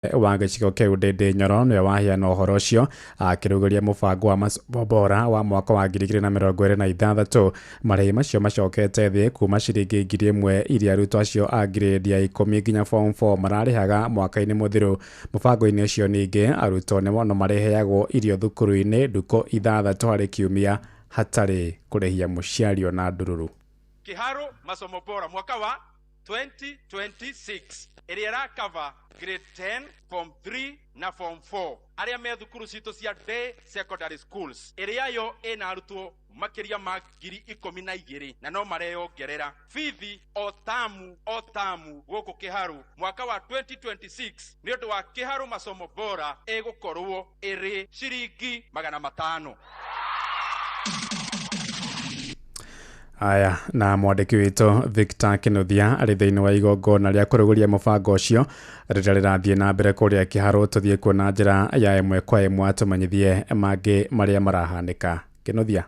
Wa gĩcigo kĩu Ndindi Nyoro nĩwe waheana ũhoro ũcio akĩrugũria mũbango wa masomo bora wa mwaka wa 2026. Marĩhi macio macokete thĩ kuma ciringi 1,000 iria arutwo acio a grade ya 10 nginya form 4 mararĩhaga mwaka-inĩ mũthiru. Mũbango-inĩ ũcio ningĩ arutwo no marĩheagwo irio thukuru-inĩ ndukũ 6 harĩ kiumia hatarĩ kũrĩhia mũciari ona ndururu. Kiharu masomo bora mwaka wa 2026 ĩrĩa ĩrakava grade 10, form 3 na form 4 arĩa me thukuru citũ cia day secondary schools, ĩrĩa yo ĩna arutwo makĩria ma 12,000 na no mareyongerera bithi o tamu o tamu gũkũ Kĩharu. Mwaka wa 2026 nĩ ũndũ wa Kĩharu masomo bora ĩgũkorwo ĩrĩ ciringi 500. Aya, na mwandĩki witũ Victor Kinuthia arĩ thĩinĩ wa igongona rĩa kũrugũria mũbango ũcio rĩrĩa rĩrathiĩ na mbere kũrĩa Kĩharũ. Tũthiĩ kuo na njĩra ya ĩmwe kwa ĩmwe atũmenyithie mangĩ marĩa marahanĩka. Kinuthia.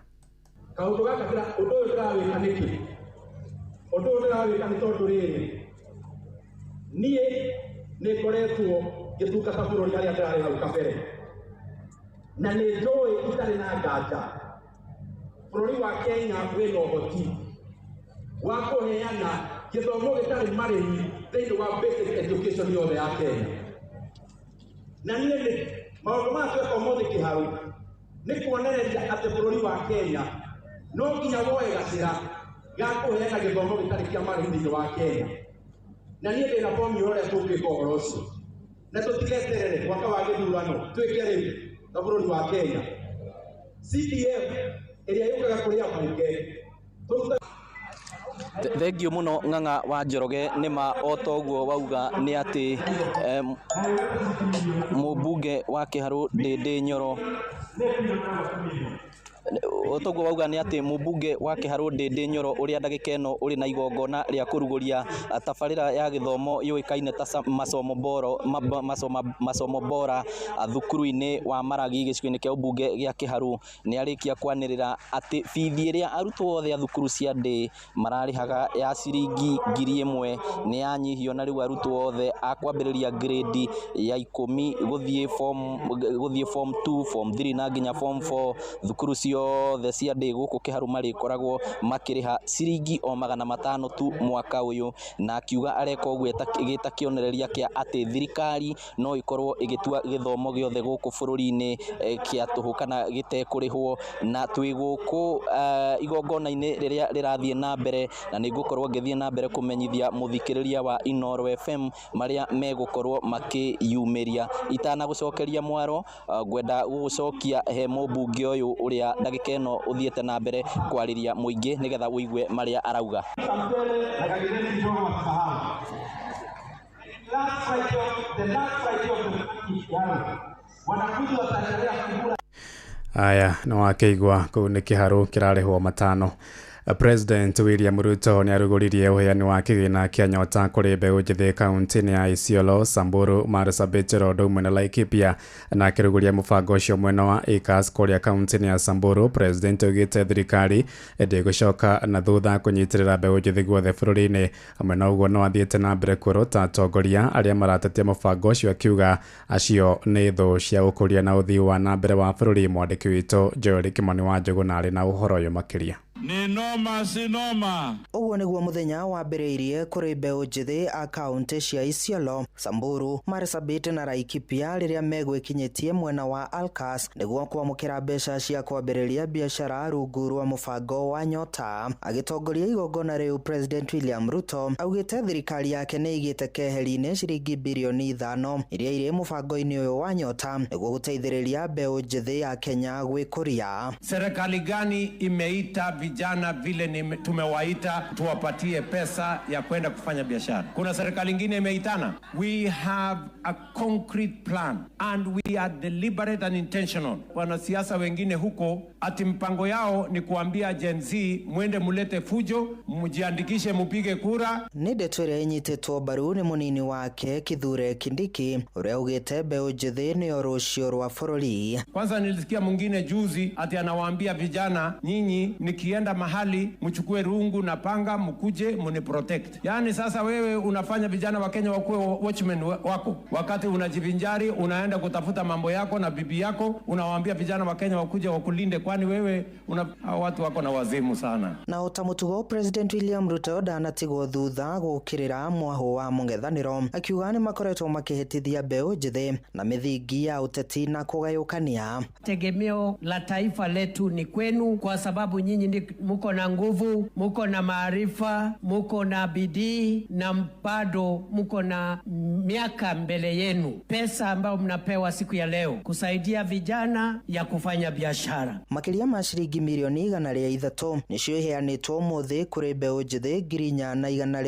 Kaũndũ gaka, ũndũ ũyũ ndĩrawĩka nĩkĩ? Ũndũ ũyũ ndĩrawĩka nĩ tondũ rĩrĩ, niĩ nĩ ngoretwo ngĩtungata bũrũri harĩa ndĩrarĩ hau kabere, na nĩ njũĩ itarĩ na nganja bũrũri wa Kenya wĩna ũhoti wa kũheana gĩthomo gĩtarĩ marĩhi thĩinĩ wa basic education yothe ya Kenya. Na niĩ nĩ maũndũ maya tweka ũmũthĩ Kĩharu nĩ kuonereria atĩ bũrũri wa Kenya no nginya woe gacĩra ga kũheana gĩthomo gĩtarĩ kĩa marĩhi thĩinĩ wa Kenya. Na niĩ ndĩna formula ũrĩa tũngĩka ũhoro ũcio, na tũtigeterere mwaka wa gĩthurano, twĩke rĩu na bũrũri wa Kenya. CDF ĩrĩa yũkaga kũrĩ ambunge tũruta. Thengiũ mũno, Ng'ang'a wa Njoroge. Nĩma o toguo wauga nĩ atĩ mũmbunge wa Kĩharũ Ndindi Nyoro, o toguo wauga nĩ atĩ mũmbunge wa Kĩharũ Ndindi Nyoro ũrĩa ndagĩka ĩno ũrĩ na igongona rĩa kũrugũria tabarĩra ya gĩthomo yũĩkaine ta masomo bora, masomo bora thukuru-inĩ wa Maragi gĩcigo-inĩ kĩa ũmbunge gĩa Kĩharũ, nĩ arĩkia kwanĩrĩra atĩ bithi ĩrĩa arutwo othe a thukuru cia ndĩ mararĩhaga ya ciringi 1,000 nĩ yanyihio, na rĩu arutwo othe a kwambĩrĩria grade ya 10 gũthiĩ form 2, form 3 na nginya form 4 thukuru ciothe cia ndĩ gũkũ Kĩharũ marĩkoragwo makĩrĩha ciringi o 500 tu mwaka ũyũ. Na akiuga areka ũguo gĩta kĩonereria kĩa atĩ thirikari no ĩkorwo ĩgĩtua gĩthomo gĩothe gũkũ bũrũri-inĩ kĩa tũhũ kana gĩtekũrĩhwo. Na twĩ gũkũ igongona-inĩ rĩrĩa rĩrathiĩ na mbere, na nĩ ngũkorwo ngĩthiĩ na mbere kũmenyithia mũthikĩrĩria wa Inooro FM marĩa megũkorwo makĩyumĩria. Itanagũcokeria mwaro, ngwenda gũgũcokia he mũmbunge ũyũ ũrĩa ndagĩka ĩno ũthiĩte na mbere kwarĩria mũingĩ nĩgetha ũigue marĩa arauga. Mchele na kagitheri kidogo wasisahau. Last Friday of, the last Friday of the month, yani, wanafunzi wataendelea kukula. Aya, nĩ wakĩigua kũu nĩ Kĩharũ kĩrarĩhwo 5. President William Ruto nĩ arugũririe ũheani wa kĩgĩna kĩa Nyota kũrĩ mbeũ njĩthĩ kaunti-inĩ ya Isiolo, Samburu, Marsabit, ũndũ ũmwe na Laikipia. Na akĩrugũria mũbango ũcio mwena wa Acres kũrĩa kaunti-inĩ ya Samburu, President augĩte thirikari ndĩgũcoka na thutha kũnyitĩrĩra mbeũ njĩthĩ guothe bũrũri-inĩ. Hamwe na ũguo, no athiĩte na mbere kuorota atongoria arĩa maratetia mũbango ũcio, akiuga acio nĩ thũ cia ũkũria na ũthii wa na mbere wa bũrũri. Mwandĩki witũ Joel Kimani wa Njũgũna arĩ na ũhoro ũyũ makĩria. Ni noma si noma. Ũguo nĩguo mũthenya wambĩrĩirie kũrĩ mbeũ njĩthĩ a kaunti cia Isiolo, Samburu, Marsabit na Laikipia rĩrĩa megwĩkinyĩtie mwena wa Alkas nĩguo kwamũkĩra mbeca cia kwambĩrĩria biacara rungu rwa mũbango wa Nyota. Agĩtongoria igongona rĩu, President William Ruto augĩte thirikari yake nĩ ĩigĩte keheri-inĩ ciringi birioni 5 iria irĩ mũbango-inĩ ũyũ wa Nyota nĩguo gũteithĩrĩria mbeũ njĩthĩ ya Kenya gwĩkũria. Serikali gani imeita vijana vile ni tumewaita tuwapatie pesa ya kwenda kufanya biashara? Kuna serikali ingine imeitana? We have a concrete plan and we are deliberate and intentional. Wanasiasa wengine huko ati mpango yao ni kuambia Gen Z mwende mulete fujo, mjiandikishe, mupige kura. Nĩ ndeto ĩrĩa ĩnyitĩtwo mbaru nĩ mũnini wake Kithure Kindiki ũrĩa augĩte mbeũ njĩthĩ nĩyo rũciũ rwa bũrũri. Kwanza nilisikia mwingine juzi ati anawaambia vijana, nyinyi nikienda nikienda mahali mchukue rungu na panga mkuje mniprotect. Yaani sasa wewe unafanya vijana wa Kenya wakuwe watchmen wako, wakati unajivinjari unaenda kutafuta mambo yako na bibi yako, unawaambia vijana wa Kenya wakuje wakulinde, kwani wewe watu wako na wazimu sana. Na ota mutugo President William Ruto ndanatigwo thutha gukirira mwahu wa mũng'ethanĩro, akiuga nĩ makoretwo makĩhĩtithia mbeũ njĩthĩ na mĩthingi ya ũteti na kũgayũkania. Tegemeo la taifa letu ni kwenu, kwa sababu nyinyi muko na nguvu, muko na maarifa, muko na bidii na bado muko na miaka mbele yenu. Pesa ambayo mnapewa siku ya leo kusaidia vijana ya kufanya biashara. Makĩria ma ciringi mirioni 103 nĩcio iheanĩtwo ũmũthĩ kũrĩ mbeũ njĩthĩ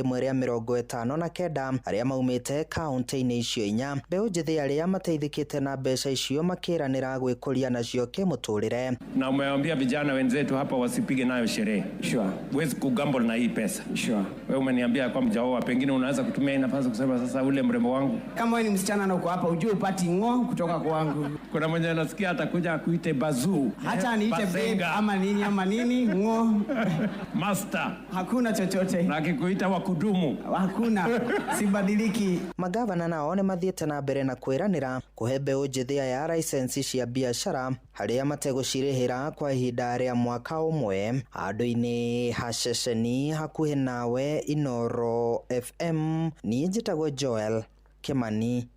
4159 arĩa maumĩte kaunti-inĩ icio inya. Mbeũ njĩthĩ arĩa mateithĩkĩte na mbeca icio makĩranĩra gwĩkũria nacio kĩmũtũrĩre. Na umewaambia vijana wenzetu hapa wasipige nayo sherehe. Sure. Huwezi kugamble na hii pesa. Sure. Wewe umeniambia kwamba hujaoa, pengine unaweza kutumia hii nafasi kusema sasa ule mrembo wangu. Kama wewe ni msichana na uko hapa ujue upati ng'o kutoka kwangu. Kuna mwenye anasikia atakuja akuite bazuu. Hata aniite babe ama nini ama nini ng'o. Master. Hakuna chochote. Na akikuita wa kudumu. Hakuna. Sibadiliki. Magavana nao nĩ mathiĩte na mbere na kwĩranĩra kũhe mbeũ njĩthĩ aya license cia biacara harĩa mategũcirĩhĩra kwa ihinda rĩa mwaka ũmwe. Handũ-inĩ ha ceceni hakuhĩ nawe Inoro FM, niĩ njĩtagwo Joel Kimani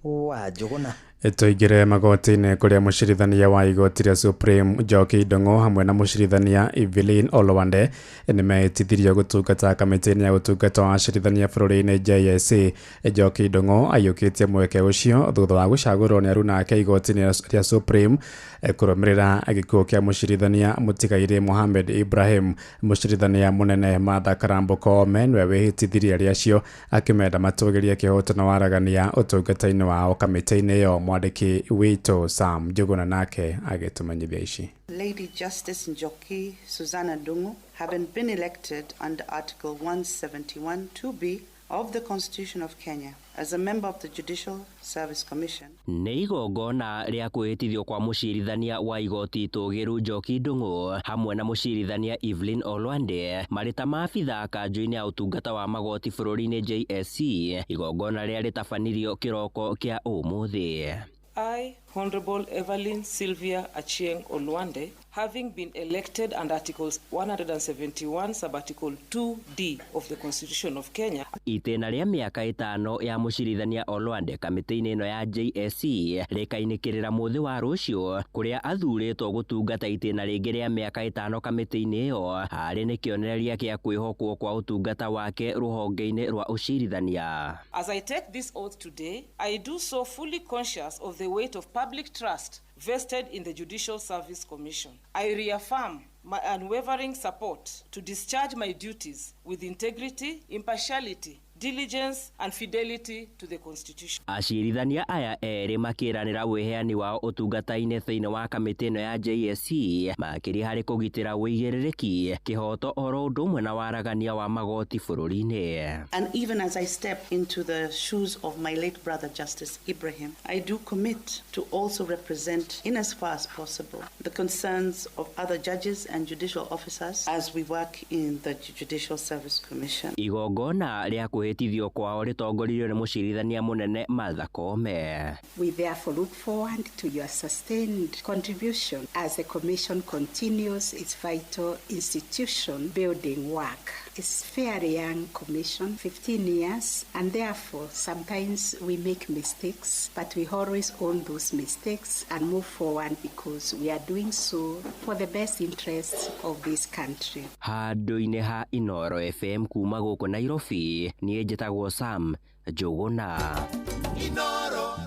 wa Njũgũna. Tũingĩre magoti-inĩ kũrĩa mũcirithania wa igoti rĩa Supreme Njoki Ndung'u hamwe na mũcirithania Evelyn Olwande nĩmetithirio gũtungata kamĩtĩ-inĩ ya ũtungata wa acirithania bũrũri-inĩ JSC. Njoki Ndung'u aiyũkĩtie mweke ũcio thutha wa gũcagũrwo nĩ aruna ake igoti-inĩ rĩa Supreme kũrũmĩrĩra gĩkuũ kĩa mũcirithania mũtigairĩ Mohamed Ibrahim. Mũcirithania mũnene Martha Karambo Koome nĩwe wĩhĩtithirie arĩa acio akĩmenda matũgĩrie kĩhoto na waragania ũtungata-inĩ wao kamĩtĩ-inĩ ĩyo. Mwandĩki witũ Sam Njũgũna nake agĩtũmenyithia ici. Lady Justice Njoki Susanna Ndung'u, having been elected under Article 171 2B of the Constitution of Kenya as a member of the Judicial Service Commission. Nĩ igongona rĩa kwĩhĩtithio kwa mũcirithania wa igoti itũgĩru Njoki Ndung'u hamwe na mũcirithania Evelyn Olwande marĩ ta maabitha kanjũ-inĩ ya ũtungata wa magoti bũrũri-inĩ JSC. Igongona rĩa rĩtabanirio kĩroko kĩa ũmũthĩ. I, Honorable Evelyn Sylvia Achieng Olwande, having been elected under Article 171, Subarticle 2D of the Constitution of Kenya. Itĩna rĩa mĩaka 5 ya mũcirithania Olwande kamĩtĩ-inĩ ĩno ya JSC rĩkainĩkĩrĩra mũthĩ wa rũciũ kũrĩa athurĩtwo gũtungata itĩna rĩngĩ rĩa mĩaka 5 kamĩtĩ-inĩ ĩyo harĩ nĩ kĩonereria kĩa kwĩhokwo kwa ũtungata wake rũhonge-inĩ rwa ũcirithania. As I take this oath today, I do so fully conscious of the weight of public trust vested in the Judicial Service Commission. I reaffirm my unwavering support to discharge my duties with integrity, impartiality, diligence and fidelity to the Constitution. Acirithania aya erĩ makĩranĩra wĩheani wao ũtungata-inĩ thĩinĩ wa kamĩtĩ ĩno ya JSC makĩria harĩ kũgitĩra ũigĩrĩrĩki, kĩhoto oro ũndũ ũmwe na waragania wa magoti bũrũri-inĩ. And even as I step into the shoes of my late brother Justice Ibrahim, I do commit to also represent, in as far as possible, the concerns of other judges and judicial officers as we work in the Judicial Service Commission. Igongona rĩa kwĩhĩtithio kwao rĩtongoririo nĩ mũcirithania mũnene Martha Koome. We therefore look forward to your sustained contribution as the Commission continues its vital institution building work. It's fairly young commission, 15 years, and therefore sometimes we make mistakes, but we always own those mistakes and move forward because we are doing so for the best interests of this country. Handũ-inĩ ha Inoro FM kuma gũkũ Nairobi, niĩ njĩtagwo Sam Njũgũna.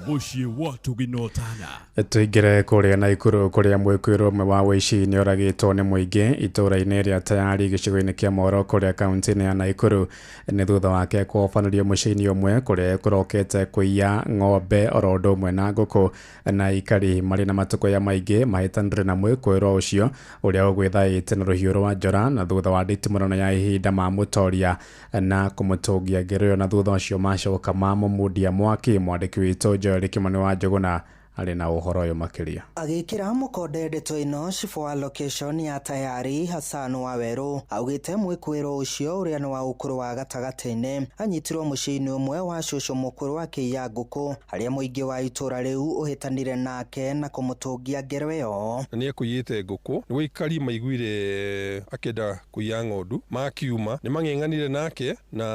Mũciĩ wa Tũginotana. Tũingĩre kũrĩa Naikuru kũrĩa mwĩkũĩrwo ũmwe wa wũici nĩoragĩtwo nĩ mũingĩ itũũra-inĩ rĩa Tayari gĩcigo-inĩ kĩa Moro kũrĩa kaunti-inĩ ya Naikuru. Nĩ thutha wake kũhobanĩrio mũciĩ-inĩ ũmwe kũrĩa kũrokete kũiya ng'ombe oro ũndũ ũmwe na ngũkũ, na aikari marĩ na matũkũya maingĩ mahĩtanĩre na mwĩkũĩrwo ũcio ũrĩa ũgwĩthaĩte na rũhiũ rwa njora, na thutha wa nditimũrano ya ihinda mamũtoria na kũmũtũngia ngero ĩyo, na thutha ũcio macoka mamũmundia mwaki. Mwandĩki witũ Joel Kimani wa Njũgũna Arĩ na ũhoro ũyũ makĩria. Agĩkĩra mũkonde ndeto ĩno, cibũ wa location ya Tayari Hassan Wawerũ augĩte mwĩkũĩrwo ũcio ũrĩa nĩ wa ũkũrũ wa gatagatĩ-inĩ anyitirwo mũciĩ-inĩ ũmwe wa cũcũ mũkũrũ akĩiya ngũkũ, harĩa mũingĩ wa itũra rĩu ũhĩtanire nake na kũmũtũngia ngero ĩyo. Na nĩ ekũiyĩte ngũkũ, nĩguo aikari maiguire akĩenda kũiya ng'ondu, makiuma nĩ mang'eng'anire nake na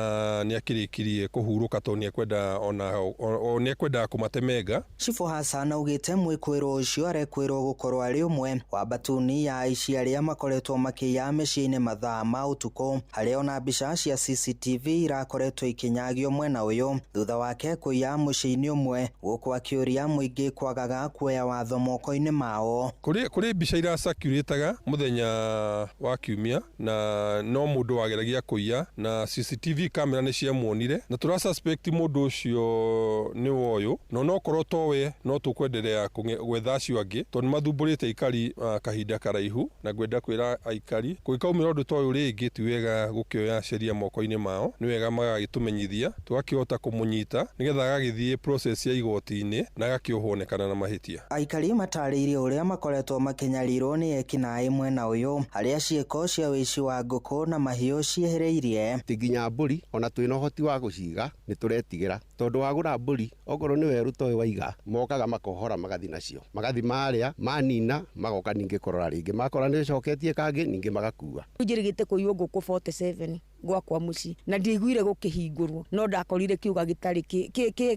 nĩ akĩrĩkirie kũhurũka tondũ nĩ ekwenda ona nĩ ekwendaga kũmatemenga. Cibũ Hassan augĩte mwĩkũĩrwo ũcio arekwĩrwo gũkorwo arĩ ũmwe wa batuni ya aici arĩa makoretwo makĩiya mĩciĩ-inĩ mathaa ma ũtukũ, harĩa ona mbica cia CCTV irakoretwo ikinyagio mwena ũyũ thutha wake kũiya mũciĩ-inĩ ũmwe, gũkũ akĩũria mũingĩ kwagaga kuoya watho moko-inĩ mao. Kũrĩ mbica iracirculataga mũthenya wa kiumia na no mũndũ wageragia kũiya na CCTV camera nĩ ciamuonire na tũra suspect mũndũ ũcio nĩ woyũ, na onokorwo towe no tũkwenderea gwetha acio angĩ tondũ nĩ mathumbũrĩte aikari kahinda karaihu, na ngwenda kwĩra aikari kũngĩkaumĩra ũndũ ta ũyũ rĩngĩ ti wega gũkĩoya sheria moko-inĩ mao, nĩ wega magagĩtũmenyithia tũgakĩhota kũmũnyita nĩgetha agagĩthiĩ process ya igoti-inĩ na agakĩohwo na mahĩtia. Aikari matarĩirie ũrĩa makoretwo makĩnyarirwo nĩ ekinaĩ mwena ũyũ, harĩa ciĩko cia ũici wa ngũkũ na mahiũ ciehĩrĩirie. Ti nginya mbũri ona twĩna ũhoti wa gũciga nĩ tũretigĩra tondũ wagũra mbũri okorwo nĩ werũ toĩ waiga mokaga makohora magathi nacio, magathi marĩa manina magoka ningĩ kũrora rĩngĩ, makora nĩ coketie kangĩ ningĩ magakua. Njĩrĩgĩte kũiywo ngũkũ 47 gwakwa mũciĩ na ndiaiguire gũkĩhingũrwo, no ndakorire kiuga gĩtarĩ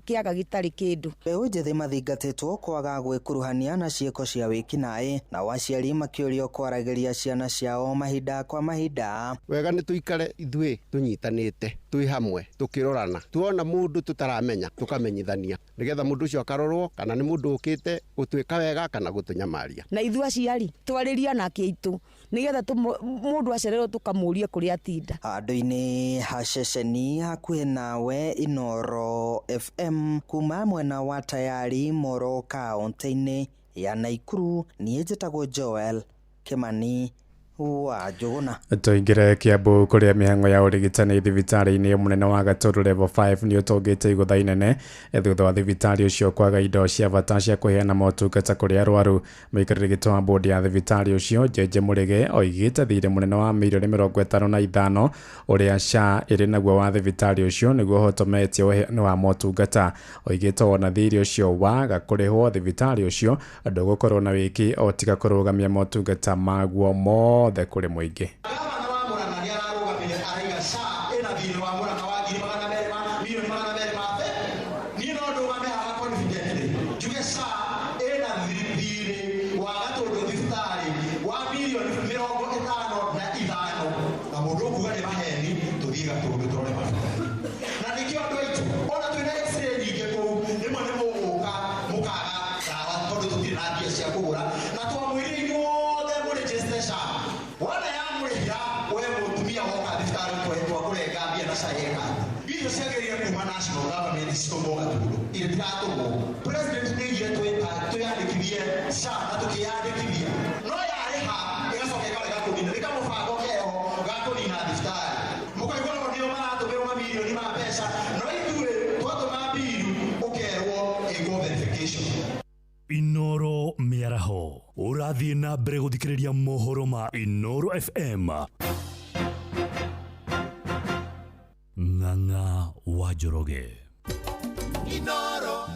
kĩaga gĩtarĩ kĩndũ. Mbeũ njĩthĩ mathingatĩtwo kwaga gwĩkuruhania na ciĩko cia wĩkinaĩ, nao aciari makĩũrio kwaragĩria ciana ciao mahinda kwa mahinda. Wega nĩ tũikare ithuĩ tũnyitanĩte twĩ hamwe tũkĩrorana, tuona mũndũ tũtaramenya tũkamenyithania nĩgetha mũndũ ũcio akarorwo kana nĩ mũndũ ũkĩte gũtwĩka wega kana gũtũnyamaria. Na ithuĩ aciari twarĩria anake aitũ nĩgetha mũndũ acererwo tũkamũria kũrĩa atinda. Handũ-inĩ ha ceceni hakuhĩ nawe Inooro FM kuma mwena wa Tayari Moro kaũntĩ-inĩ ya Naikuru, niĩ njĩtagwo Joel Kimani wa Njũgũna. Tũingĩre Kiambu kũrĩa mĩhang'o ya ũrigitani thibitarĩ-inĩ mũnene wa Gatũndũ level 5 nĩ ũtũngĩte igũtha inene thutha wa thibitarĩ ũcio kwaga indo cia bata cia kũheana motungata kũrĩ arwaru. Mũikarĩri gĩtĩ wa bodi ya thibitarĩ ũcio Jeje Mũrĩge oigĩte thirĩ mũnene wa mirioni 55 ũrĩa SHA ĩrĩ naguo wa thibitarĩ ũcio nĩguo ũhotometie ũheani wa motungata. Oigĩte ona thirĩ ũcio waga kũrĩhwo thibitarĩ ũcio ndũgũkorwo na wĩki o tiga kũrũgamia motungata maguo mothe kũrĩ mũingĩ. Inooro mĩaraho ũrathiĩ na mbere gũthikĩrĩria mohoro ma Inooro FM. Ng'ang'a wa Njoroge.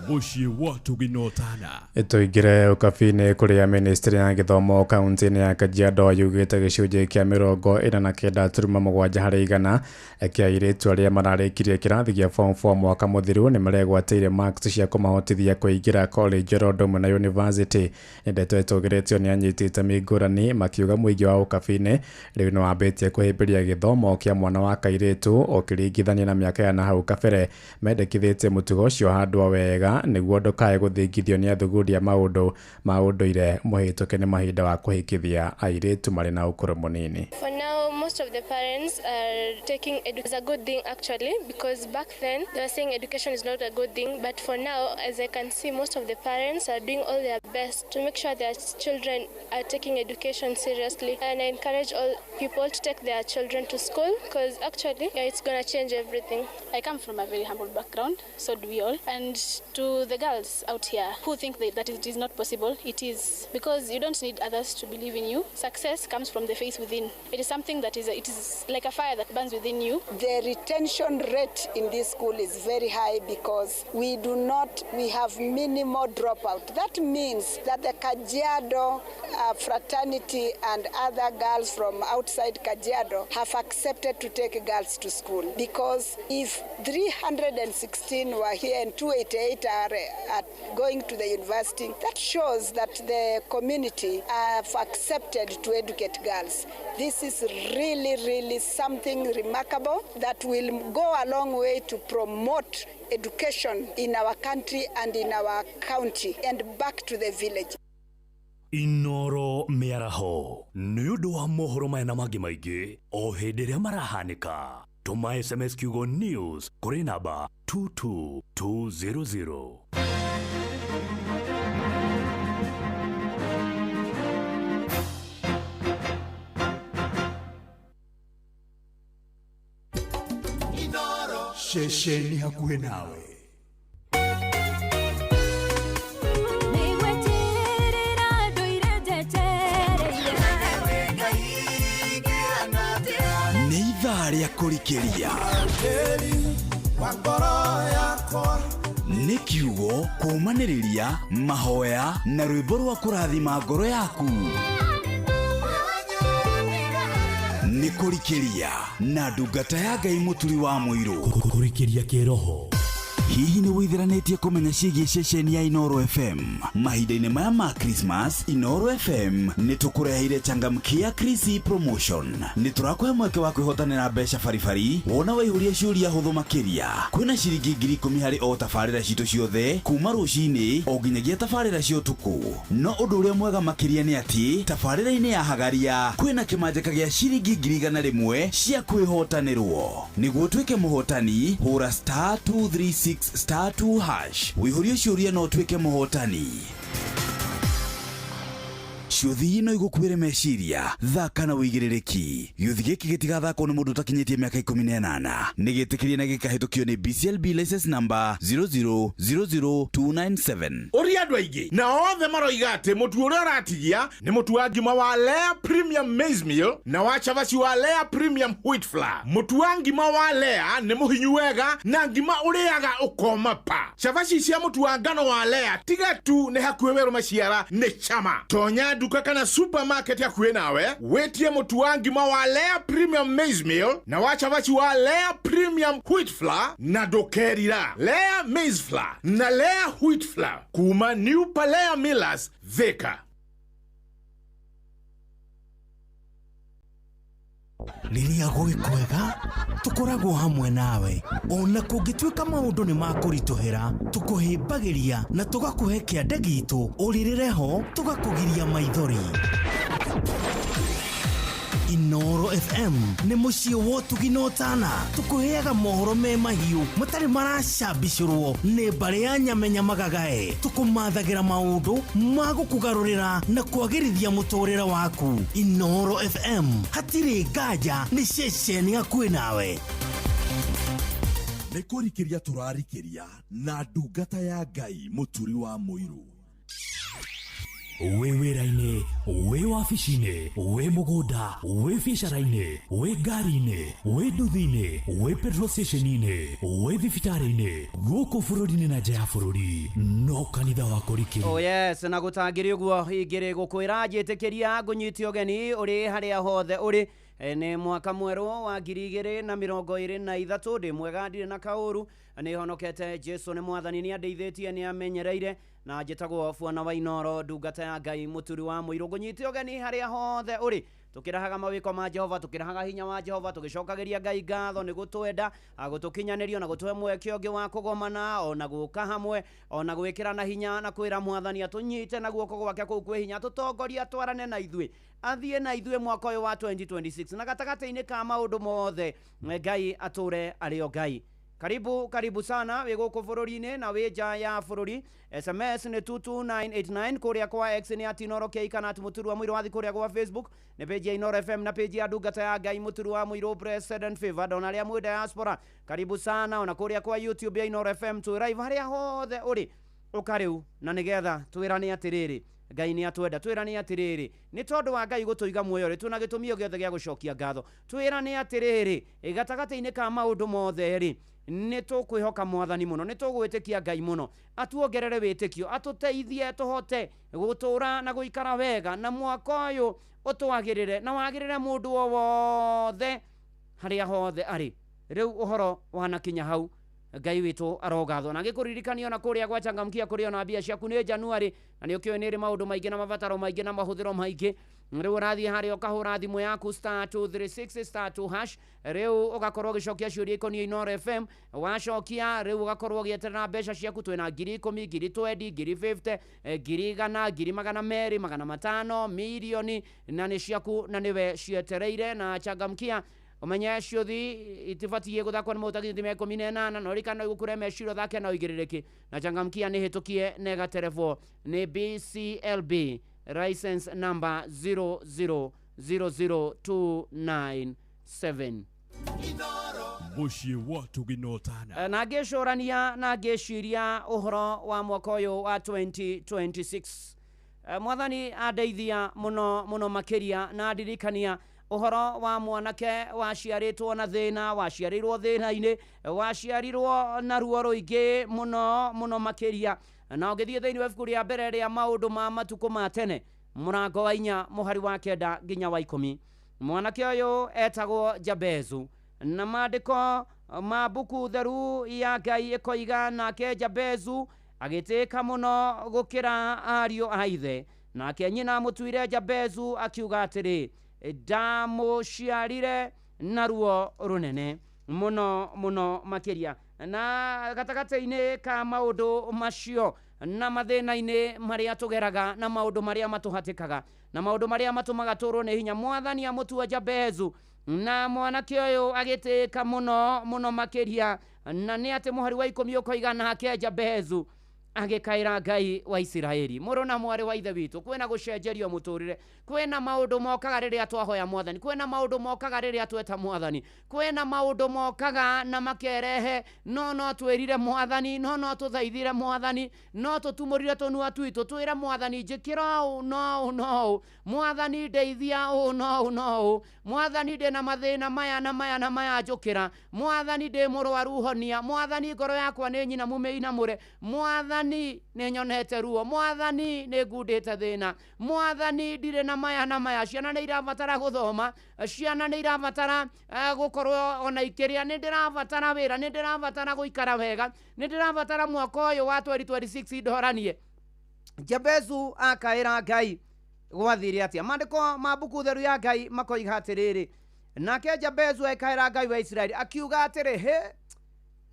Mũciĩ wa tũginotana. Tũingĩre ũkabi-inĩ kũrĩa ministry ya gĩthomo kaunti-inĩ ya Kajiado yugĩte gĩcunjĩ kĩa 49.7 harĩ igana kĩa airĩtu arĩa mararĩkirie kĩrathi gĩa form 4 mwaka mũthiru nĩ maregwatĩire marks cia kũmahotithia kũingĩra college oro ũndũ ũmwe na university. Nĩ ndeto ĩtũgĩrĩtio nĩ anyiti itemi ngũrani makiuga mũingĩ wa ũkabi-inĩ rĩu nĩ wambĩtie kũhĩmbĩria gĩthomo kĩa mwana wa kairĩtu ũkĩringithania na mĩaka ya nahau kabere. Mendekithĩtie mũtugo ũcio handwo wega nĩguo ndũkae gũthingithio nĩ athuguri a maũndũ ma ũndũire mũhĩtũke nĩ mahinda wa kũhikithia airĩtu marĩ na ũkũrũ mũnini. For now, Most of the parents are taking it as a good thing actually, because back then they were saying education is not a good thing, but for now, as I can see, most of the parents are doing all their best to make sure their children are taking education seriously. And I encourage all people to take their children to school, because actually it's going to change everything. I come from a very humble background, so do we all. And to the girls out here who think that it is not possible, it is, because you don't need others to believe in you. Success comes from the faith within. It is something that is like a fire that burns within you. The retention rate in this school is very high because we have minimal dropout. That means that the Kajiado fraternity and other girls from outside Kajiado have accepted to take girls to school, because if 316 were here and 288 are going to the university, that shows that the community have accepted to educate girls. This is really, really something remarkable that will go a long way to promote education in our country and in our county and back to the village. Inoro mĩaraho nĩ ũndũ wa mohoro maya na mangĩ maingĩ o hĩndĩ ĩrĩa marahanĩka. Tũma SMS kiugo news kũrĩ namba 22200. Ceceni hakuhĩ nawe. Nĩ ithaa rĩa kũrikĩria. Nĩ kiugo kũũmanĩrĩria mahoya na rwĩmbo rwa kũrathima ngoro yaku. Nĩ kũrikĩria na ndungata ya Ngai Mũturi wa Mũirũ. Kũrikĩria kĩroho. Hihi nĩ wĩtheranĩtie kũmenya ciĩgiĩ ceceni ya Inoro FM? Mahinda-inĩ maya ma Christmas, Inoro FM nĩ tũkũreheire changamkia Krisi promotion. Nĩ tũrakũhe mweke wa kwĩhotanĩra mbeca baribari wona waihũria ciũria hũthũ makĩria. Kwĩna ciringi 10,000 harĩ o tabarĩra citũ ciothe kuma rũcinĩ o nginyagia tabarĩra cia ũtukũ. No ũndũ ũrĩa mwega makĩria nĩ atĩ tabarĩra-inĩ ya Hagaria kwĩna kĩmanjĩka gĩa ciringi 100,000 cia kwĩhotanĩrwo. Nĩguo ũtuĩke mũhotani, hũra *236 *2# wĩihũrie ciũria no ũtuĩke mũhotani. Ciũthi no igũkuĩre meciria, thaka na wĩigĩrĩrĩki. Gĩũthi gĩkĩ gĩtigathakwo nĩ mũndũ ũtakinyĩtie mĩaka 18. Nĩ gĩtĩkĩrie na gĩkahĩtũkio nĩ BCLB license number 0000297. Ũria andũ aingĩ na othe maroiga atĩ mũtu ũrĩa ũratigia nĩ mũtu wa ngima wa Lea Premium Maize Meal na wa cabaci wa Lea Premium Wheat Flour. Mũtu wa ngima wa Lea nĩ mũhinyu wega na ngima ũrĩaga ũkoma pa. Cabaci cia mũtu wa ngano wa Lea tiga tu nĩ hakuhĩ werũ maciara nĩ chama. Tonya duka kana supermarket hakuhĩ nawe wĩtie mũtu wa ngima wa Lea Premium Maize Meal na wa cabaci wa Lea Premium Wheat Flour na ndũkerira. Lea Maize Flour na Lea Wheat Flour kuma New Palea Millers, Thika. Rĩrĩa gwĩ kwega tũkoragwo hamwe nawe ona kũngĩtuĩka maũndũ nĩ makũritũhĩra tũkũhĩmbagĩria na tũgakũhe kĩande gitũ ũrĩrĩre ho tũgakũgiria maithori. Inoro FM nĩ mũciĩ wa ũtugi na ũtana tũkũheaga mohoro me mahiũ matarĩ maracambicũrwo nĩ mbarĩ ya nyamenya magagae tũkũmathagĩra maũndũ ma gũkũgarũrĩra na kwagĩrithia mũtũrĩre waku. Inoro FM hatirĩ nganja nĩ ceceni hakuhĩ nawe. Nĩ kũrikĩria tũrarikĩria na ndungata ya Ngai Mũturi wa Mũirũ. Wĩ wĩra-inĩ, wĩ wabici-inĩ, wĩ mũgũnda, wĩ biacara-inĩ, wĩ ngari-inĩ, wĩ nduthi-inĩ, wĩ petrol station-inĩ, wĩ thibitarĩ-inĩ, gũkũ bũrũri-inĩ na nja ya bũrũri, no kanitha wa kũrikĩria. Oh yes, na gũtangĩrĩ ũguo ingĩrĩ gũkwĩra njĩtĩkĩria ngũnyite ũgeni ũrĩ harĩa hothe ũrĩ. Nĩ mwaka mwerũ wa 2023 ndĩ mwega ndirĩ na kaũru nĩ honokete Jesu nĩ mwathani nĩ andeithĩtie nĩ amenyereire Na njĩtagwo Bwana wa Inoro, ndungata ya Ngai mũturi wa mũirũ. Ngũnyite ũgeni harĩa hothe ũrĩ, tukirahaga mawiko ma Jehova, tukirahaga hinya wa Jehova, tugicokagiria Ngai ngatho nĩ gũtwenda, gũtũkinyanĩria na gũtũhe mweke ũngĩ wa kũgomana ona gũka hamwe ona gwĩkĩrana hinya na kwĩra Mwathani atũnyite na guoko gwake kũu kwĩ hinya, atũtongorie, atwarane na ithuĩ, athiĩ na ithuĩ mwaka ũyũ wa 2026, na gatagatĩ-inĩ ka maũndũ mothe Ngai atũre arĩ o Ngai. Karibu, karibu sana wĩ gũkũ bũrũri-inĩ na wĩ nja ya bũrũri. SMS nĩ 22989, kũrĩa kwa X nĩ at Inoro K kana at Mũturu wa Mũirũ. Wathi kũrĩa gwa Facebook nĩ page ya Inoro FM na page ya ndungata ya Ngai Mũturu wa Mũirũ Blessed and Favored. Ona arĩa mwĩ diaspora, karibu sana. Ona kũrĩa kwa YouTube ya Inoro FM twĩ live. Harĩa hothe ũrĩ, ũka rĩu na nĩgetha twĩrane atĩrĩrĩ, Ngai nĩ atwenda. Twĩrane atĩrĩrĩ, nĩ tondũ wa Ngai gũtũiga muoyo rĩ, twĩna gĩtũmi o gĩothe gĩa gũcokia ngatho. Twĩrane atĩrĩrĩ, gatagatĩ-inĩ ka maũndũ mothe rĩ, nĩ tũkwĩhoka Mwathani mũno, nĩ tũgwĩtĩkia Ngai mũno, atuongerere wĩtĩkio, atũteithie tũhote gũtũra na gũikara wega, na mwaka ũyũ ũtwagĩrĩre na wagĩrĩre mũndũ o wothe harĩa hothe arĩ. Rĩu ũhoro wanakinya hau, Ngai witũ arogathwo. Na ngĩkũririkania ona kũrĩa gwa Changamkia kũrĩ ona mbia ciaku nĩ January, na nĩ ũkĩũĩ nĩ ĩrĩ maũndũ maingĩ na mabataro maingĩ na mahũthĩro maingĩ. Rĩu ũrathiĩ harĩa ũkahũra thimũ yaku *236*2#, rĩu ũgakorwo ũgĩcokia ciũria ikoniĩ Inoro FM. Wacokia rĩu ũgakorwo ũgĩeterera mbeca ciaku. Twĩna 10,000, 20,000, 50,000, 100,000, 200,000, 500,000, mirioni, na nĩ ciaku na nĩwe cietereire. Na Changamkia ũmenye ciũthi itibatiĩ gũthakwo nĩ mũndũ ũtakinyĩtie mĩaka 18, na ũririkane no igũkũre meciria ũthake na ũigĩrĩrĩki. Na Changamkia nĩ hĩtũkie na ĩgaterebwo nĩ BCLB license number 0000297. Mũciĩ wa tũginotana. Na ngĩcũrania na ngĩciria ũhoro wa mwaka ũyũ wa 2026, Mwathani andeithia mũno mũno makĩria na andirikania ũhoro wa mwanake waciarĩtwo na thĩna, waciarĩirwo thĩna-inĩ, waciarirwo na ruo rũingĩ mũno mũno makĩria. Na ũngĩthiĩ thĩinĩ wa ibuku rĩa mbere rĩa maũndũ ma matukũ ma tene, mũrango wa 4 mũhari wa 9 nginya wa 10, mwanake ũyũ etagwo Jabezu, na maandĩko ma mbuku theru ya Ngai ĩkoiga, nake Jabezu agĩtĩĩka mũno gũkĩra ariũ a ithe, nake nyina amũtuire Jabezu akiuga atĩrĩ, ndamũciarire na ruo rũnene mũno mũno makĩria. Na gatagatĩ-inĩ ka maũndũ macio na mathĩna-inĩ marĩa tũgeraga na maũndũ marĩa matũhatĩkaga na maũndũ marĩa matũmaga tũrwo nĩ hinya, Mwathani amũtua Jabezu, na mwanake ũyũ agĩtĩĩka mũno mũno makĩria. Na nĩ atĩ mũhari wa 10 ũkoiga, nake Jabezu agĩkaĩra Ngai wa Isiraeli. Mũrũ na mwarĩ wa ithe witũ, kwĩna gũcenjerio mũtũrĩre, kwĩna maũndũ mokaga rĩrĩa twahoya Mwathani, kwĩna maũndũ mokaga rĩrĩa tweta Mwathani, kwĩna maũndũ mokaga na makerehe no twĩrire Mwathani, no tũthaithire Mwathani, no tũtumũrire tũnua twitũ twĩre Mwathani, njĩkĩra ũũ no ũũ no ũũ, Mwathani ndeithia ũũ no ũũ no ũũ, Mwathani ndĩna mathĩna maya na maya na maya njũkĩra, Mwathani ndĩ mũrwaru honia, Mwathani ngoro yakwa nĩ nyinamu mĩinamũre, Mwathani nĩ nyonete ruo, Mwathani nĩ ngundĩte thĩna, Mwathani ndirĩ na maya na maya, ciana nĩ irabatara gũthoma, ciana nĩ irabatara gũkorwo ona ikĩrĩa, nĩ ndĩrabatara wĩra, nĩ ndĩrabatara gũikara wega, nĩ ndĩrabatara mwaka ũyũ wa 2026 ndoranie. Jabezu akaĩra Ngai. Gwathire atĩa? Maandĩko ma mbuku theru ya Ngai makoiga atĩrĩrĩ, nake Jabezu akaĩra Ngai wa Isiraeli akiuga atĩrĩ, hĩ,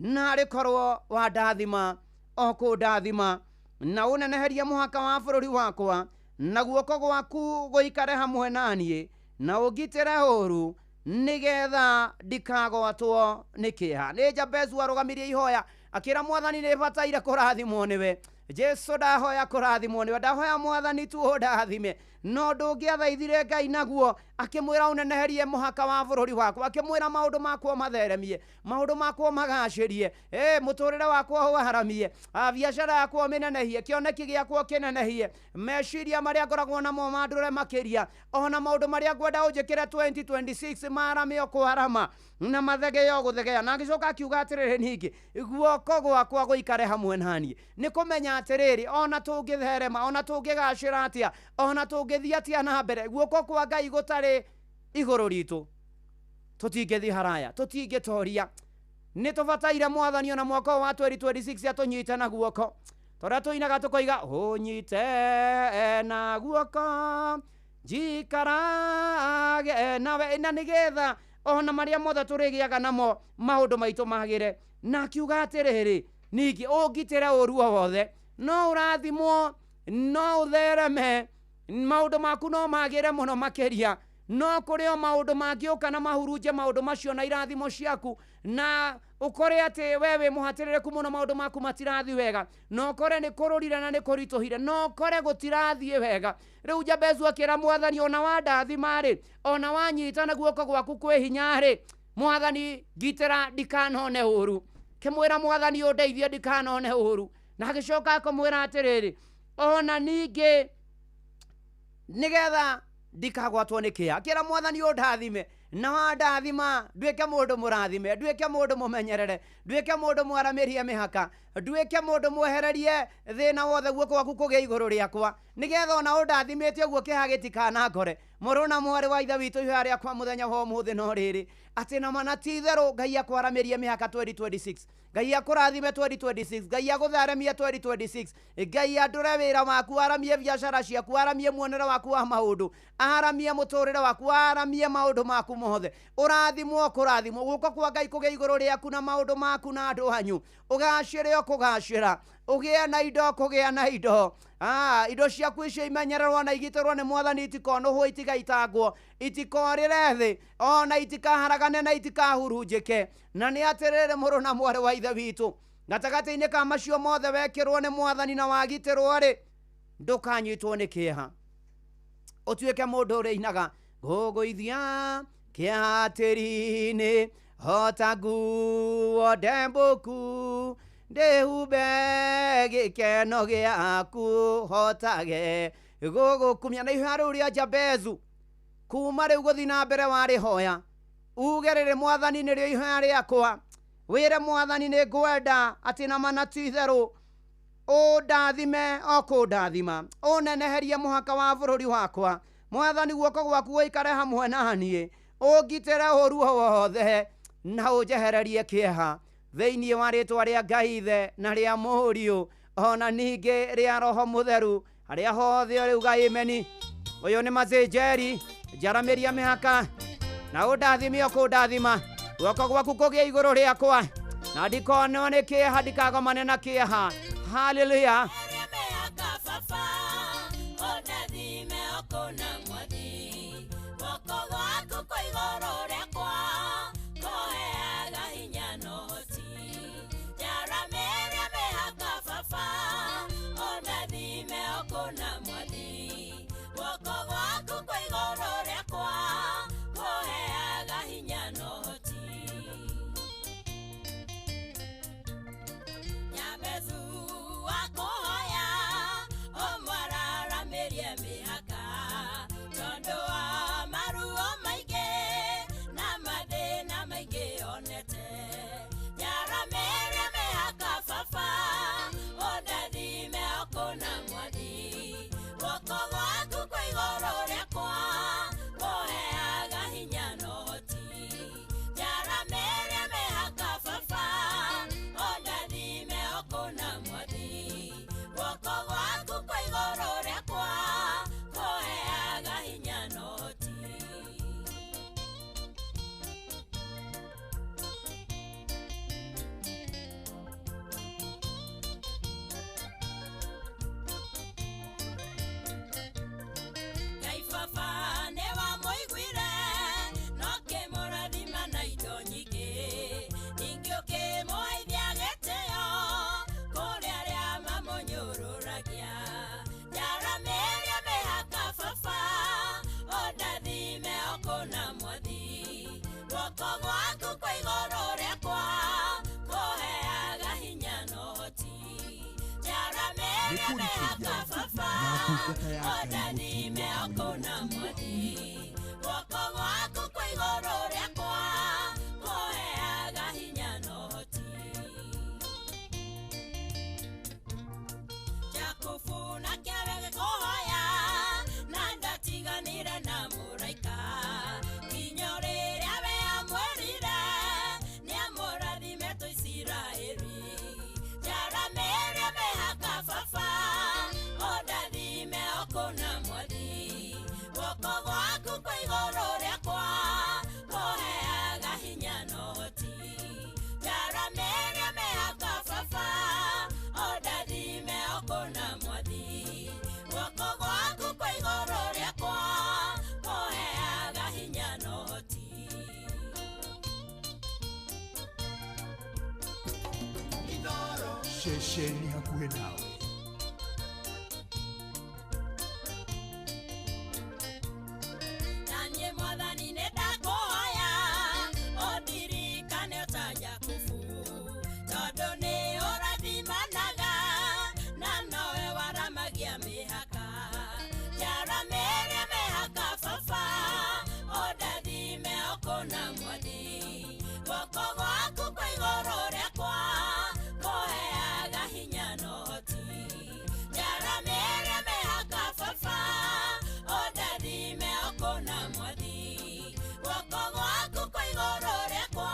narĩ korwo wandathima o kũndathima na ũneneherie mũhaka wa bũrũri wakwa, na guoko gwaku gũikare hamwe na niĩ, na ũngitĩre ũũru, nĩgetha ndikagwatwo nĩ kĩeha. Nĩ Jabezu arũgamirie ihoya akĩra Mwathani, nĩ bataire kũrathimwo nĩwe. Jesu, ndahoya kũrathimwo nĩwe, ndahoya Mwathani tu ũndathime. No ndũngĩathaithire Ngai naguo, akĩmwĩra ũneneherie mũhaka wa bũrũri wakwa, akĩmwĩra maũndũ makwa matheremie, maũndũ makwa magacĩrie, mũtũrĩre wakwa ũharamie, biacara yakwa mĩnenehie, kĩoneki gĩakwa kĩnenehie, meciria marĩa ngoragwo namo mandũre makĩria, ona maũndũ marĩa ngwenda ũnjĩkĩre 2026 marame o kwarama na mathegea o gũthegea. Na agĩcoka akiuga atĩrĩrĩ, ningĩ guoko gwakwa gũikare hamwe na niĩ. Nĩ kũmenya atĩrĩrĩ, ona tũngĩtherema, ona tũngĩgacĩra atĩa, ona tũngĩthiĩ atĩa na mbere, guoko kwa Ngai gũtarĩ igũrũ ritũ, tũtingĩthiĩ haraya, tũtingĩtoria. Nĩ tũbataire Mwathani ona mwaka ũyũ wa 2026 atũnyite na guoko. Torĩa tũinaga tũkoiga ũnyite na guoko njikarage nawe, na nĩgetha ona marĩa mothe tũrĩgĩaga namo maũndũ maitũ magĩre. Na akiuga atĩrĩrĩ, ningĩ ũngitĩre ũru o wothe, no ũrathimwo, no ũthereme, maũndũ maku no magĩre mũno makĩria. No kũrĩ o maũndũ mangĩũka na mahurunje maũndũ macio na irathimo ciaku, na ũkore atĩ we wĩ mũhatĩrĩrĩku mũno, maũndũ maku matirathiĩ wega, na ũkore nĩ kũrũrire na nĩ kũritũhire, na ũkore gũtirathiĩ wega. Rĩu Jabezu akĩra mwathani, ona wandathima-rĩ, ona wanyita na guoko gwaku kwĩ hinya-rĩ, mwathani ngitĩra ndikanone ũru. Kĩmwĩra mwathani ũndeithie ndikanone ũru. Na agĩcoka akamwĩra atĩrĩrĩ, ona ningĩ nĩgetha ndikagwatwo nĩ kĩa. Akĩra mwathani ũndathime, na wandathima nduĩke mũndũ mũrathime, nduĩke mũndũ mũmenyerere, nduĩke mũndũ mwaramĩrie mĩhaka, nduĩke mũndũ mwehererie thĩna wothe, guoko gwaku kũgĩe igũrũ rĩakwa, nĩgetha ona ũndathimĩte ũguo kĩeha gĩtikanangore. Mũrũ na mwarĩ wa ithe witũ, ihoya rĩakwa mũthenya wa ũmũthĩ no rĩrĩ, atĩ na mana ti itherũ Ngai akwaramĩrie mĩhaka 2026, Ngai akũrathime 2026, Ngai agũtheremie 2026, Ngai andũre wĩra waku, aramie biacara ciaku, aramie muonere waku wa maũndũ, aramie mũtũrĩre waku, aramie maũndũ maku mothe. Ũrathimwo kũrathimwo, guoko kwa Ngai kũgĩe igũrũ rĩaku na maũndũ maku na andũ anyu, ũgacĩre o kũgacĩra, ũgĩe na indo kũgĩa na indo. Indo ciaku icio imenyererwo na igitĩrwo nĩ mwathani, itikonũhwo, itigaitangwo, itikorĩre thĩ, ona itikaharagane na itikahurunjĩke. Na nĩ atĩrĩrĩ, mũrũ na mwarĩ wa ithe witũ, gatagatĩ-inĩ ka macio mothe wekĩrwo nĩ mwathani na wagitĩrwo rĩ, ndũkanyitwo nĩ kĩeha, ũtuĩke mũndũ ũrĩinaga ngũgũithia kĩeha tĩri-inĩ hota nguo ndembũku, ndĩhumbe gĩkeno gĩaku, hotage gũgũkumia. Na ihoya rĩu rĩa Jabezu kuma rĩu gũthiĩ na mbere warĩhoya, uge rĩrĩ, mwathani nĩrĩo ihoya rĩakwa, wĩre mwathani nĩ ngwenda atĩ na mana ti itherũ ũndathime o kũndathima, ũneneherie mũhaka wa bũrũri wakwa. Mwathani guoko gwaku gũikare hamwe na niĩ, ũngitĩre ũru o wothe na ũnjehererie kĩeha, thĩinĩ wa rĩtwa rĩa Ngai Ithe na rĩa Mũriũ ona ningĩ rĩa Roho Mũtheru. Harĩa hothe ũrĩ uga ameni. Ũyũ nĩ Mazenjeri, njaramĩria mĩhaka na ũndathime o kũndathima, guoko gwaku kũgĩe igũrũ rĩakwa, na ndikonwo nĩ kĩeha, ndikagomane na kĩeha. Haleluya. Njaramĩria mĩhaka. hakuhĩ nawe. Naniĩ Mwathani nĩ ndakũhoya ũndirikane ta Jakubu, tondũ nĩ ũrathimanaga na nowe waramagia mĩhaka. Njaramĩrie mĩhaka baba, ũndathime okũna Mwathi, guoko gwaku kwĩ igũrũ rĩakwa kũheaga hinya na ũhoti. Njaramĩrie mĩhaka baba, ũndathime okũna Mwathi, guoko gwaku kwĩ igũrũ rĩakwa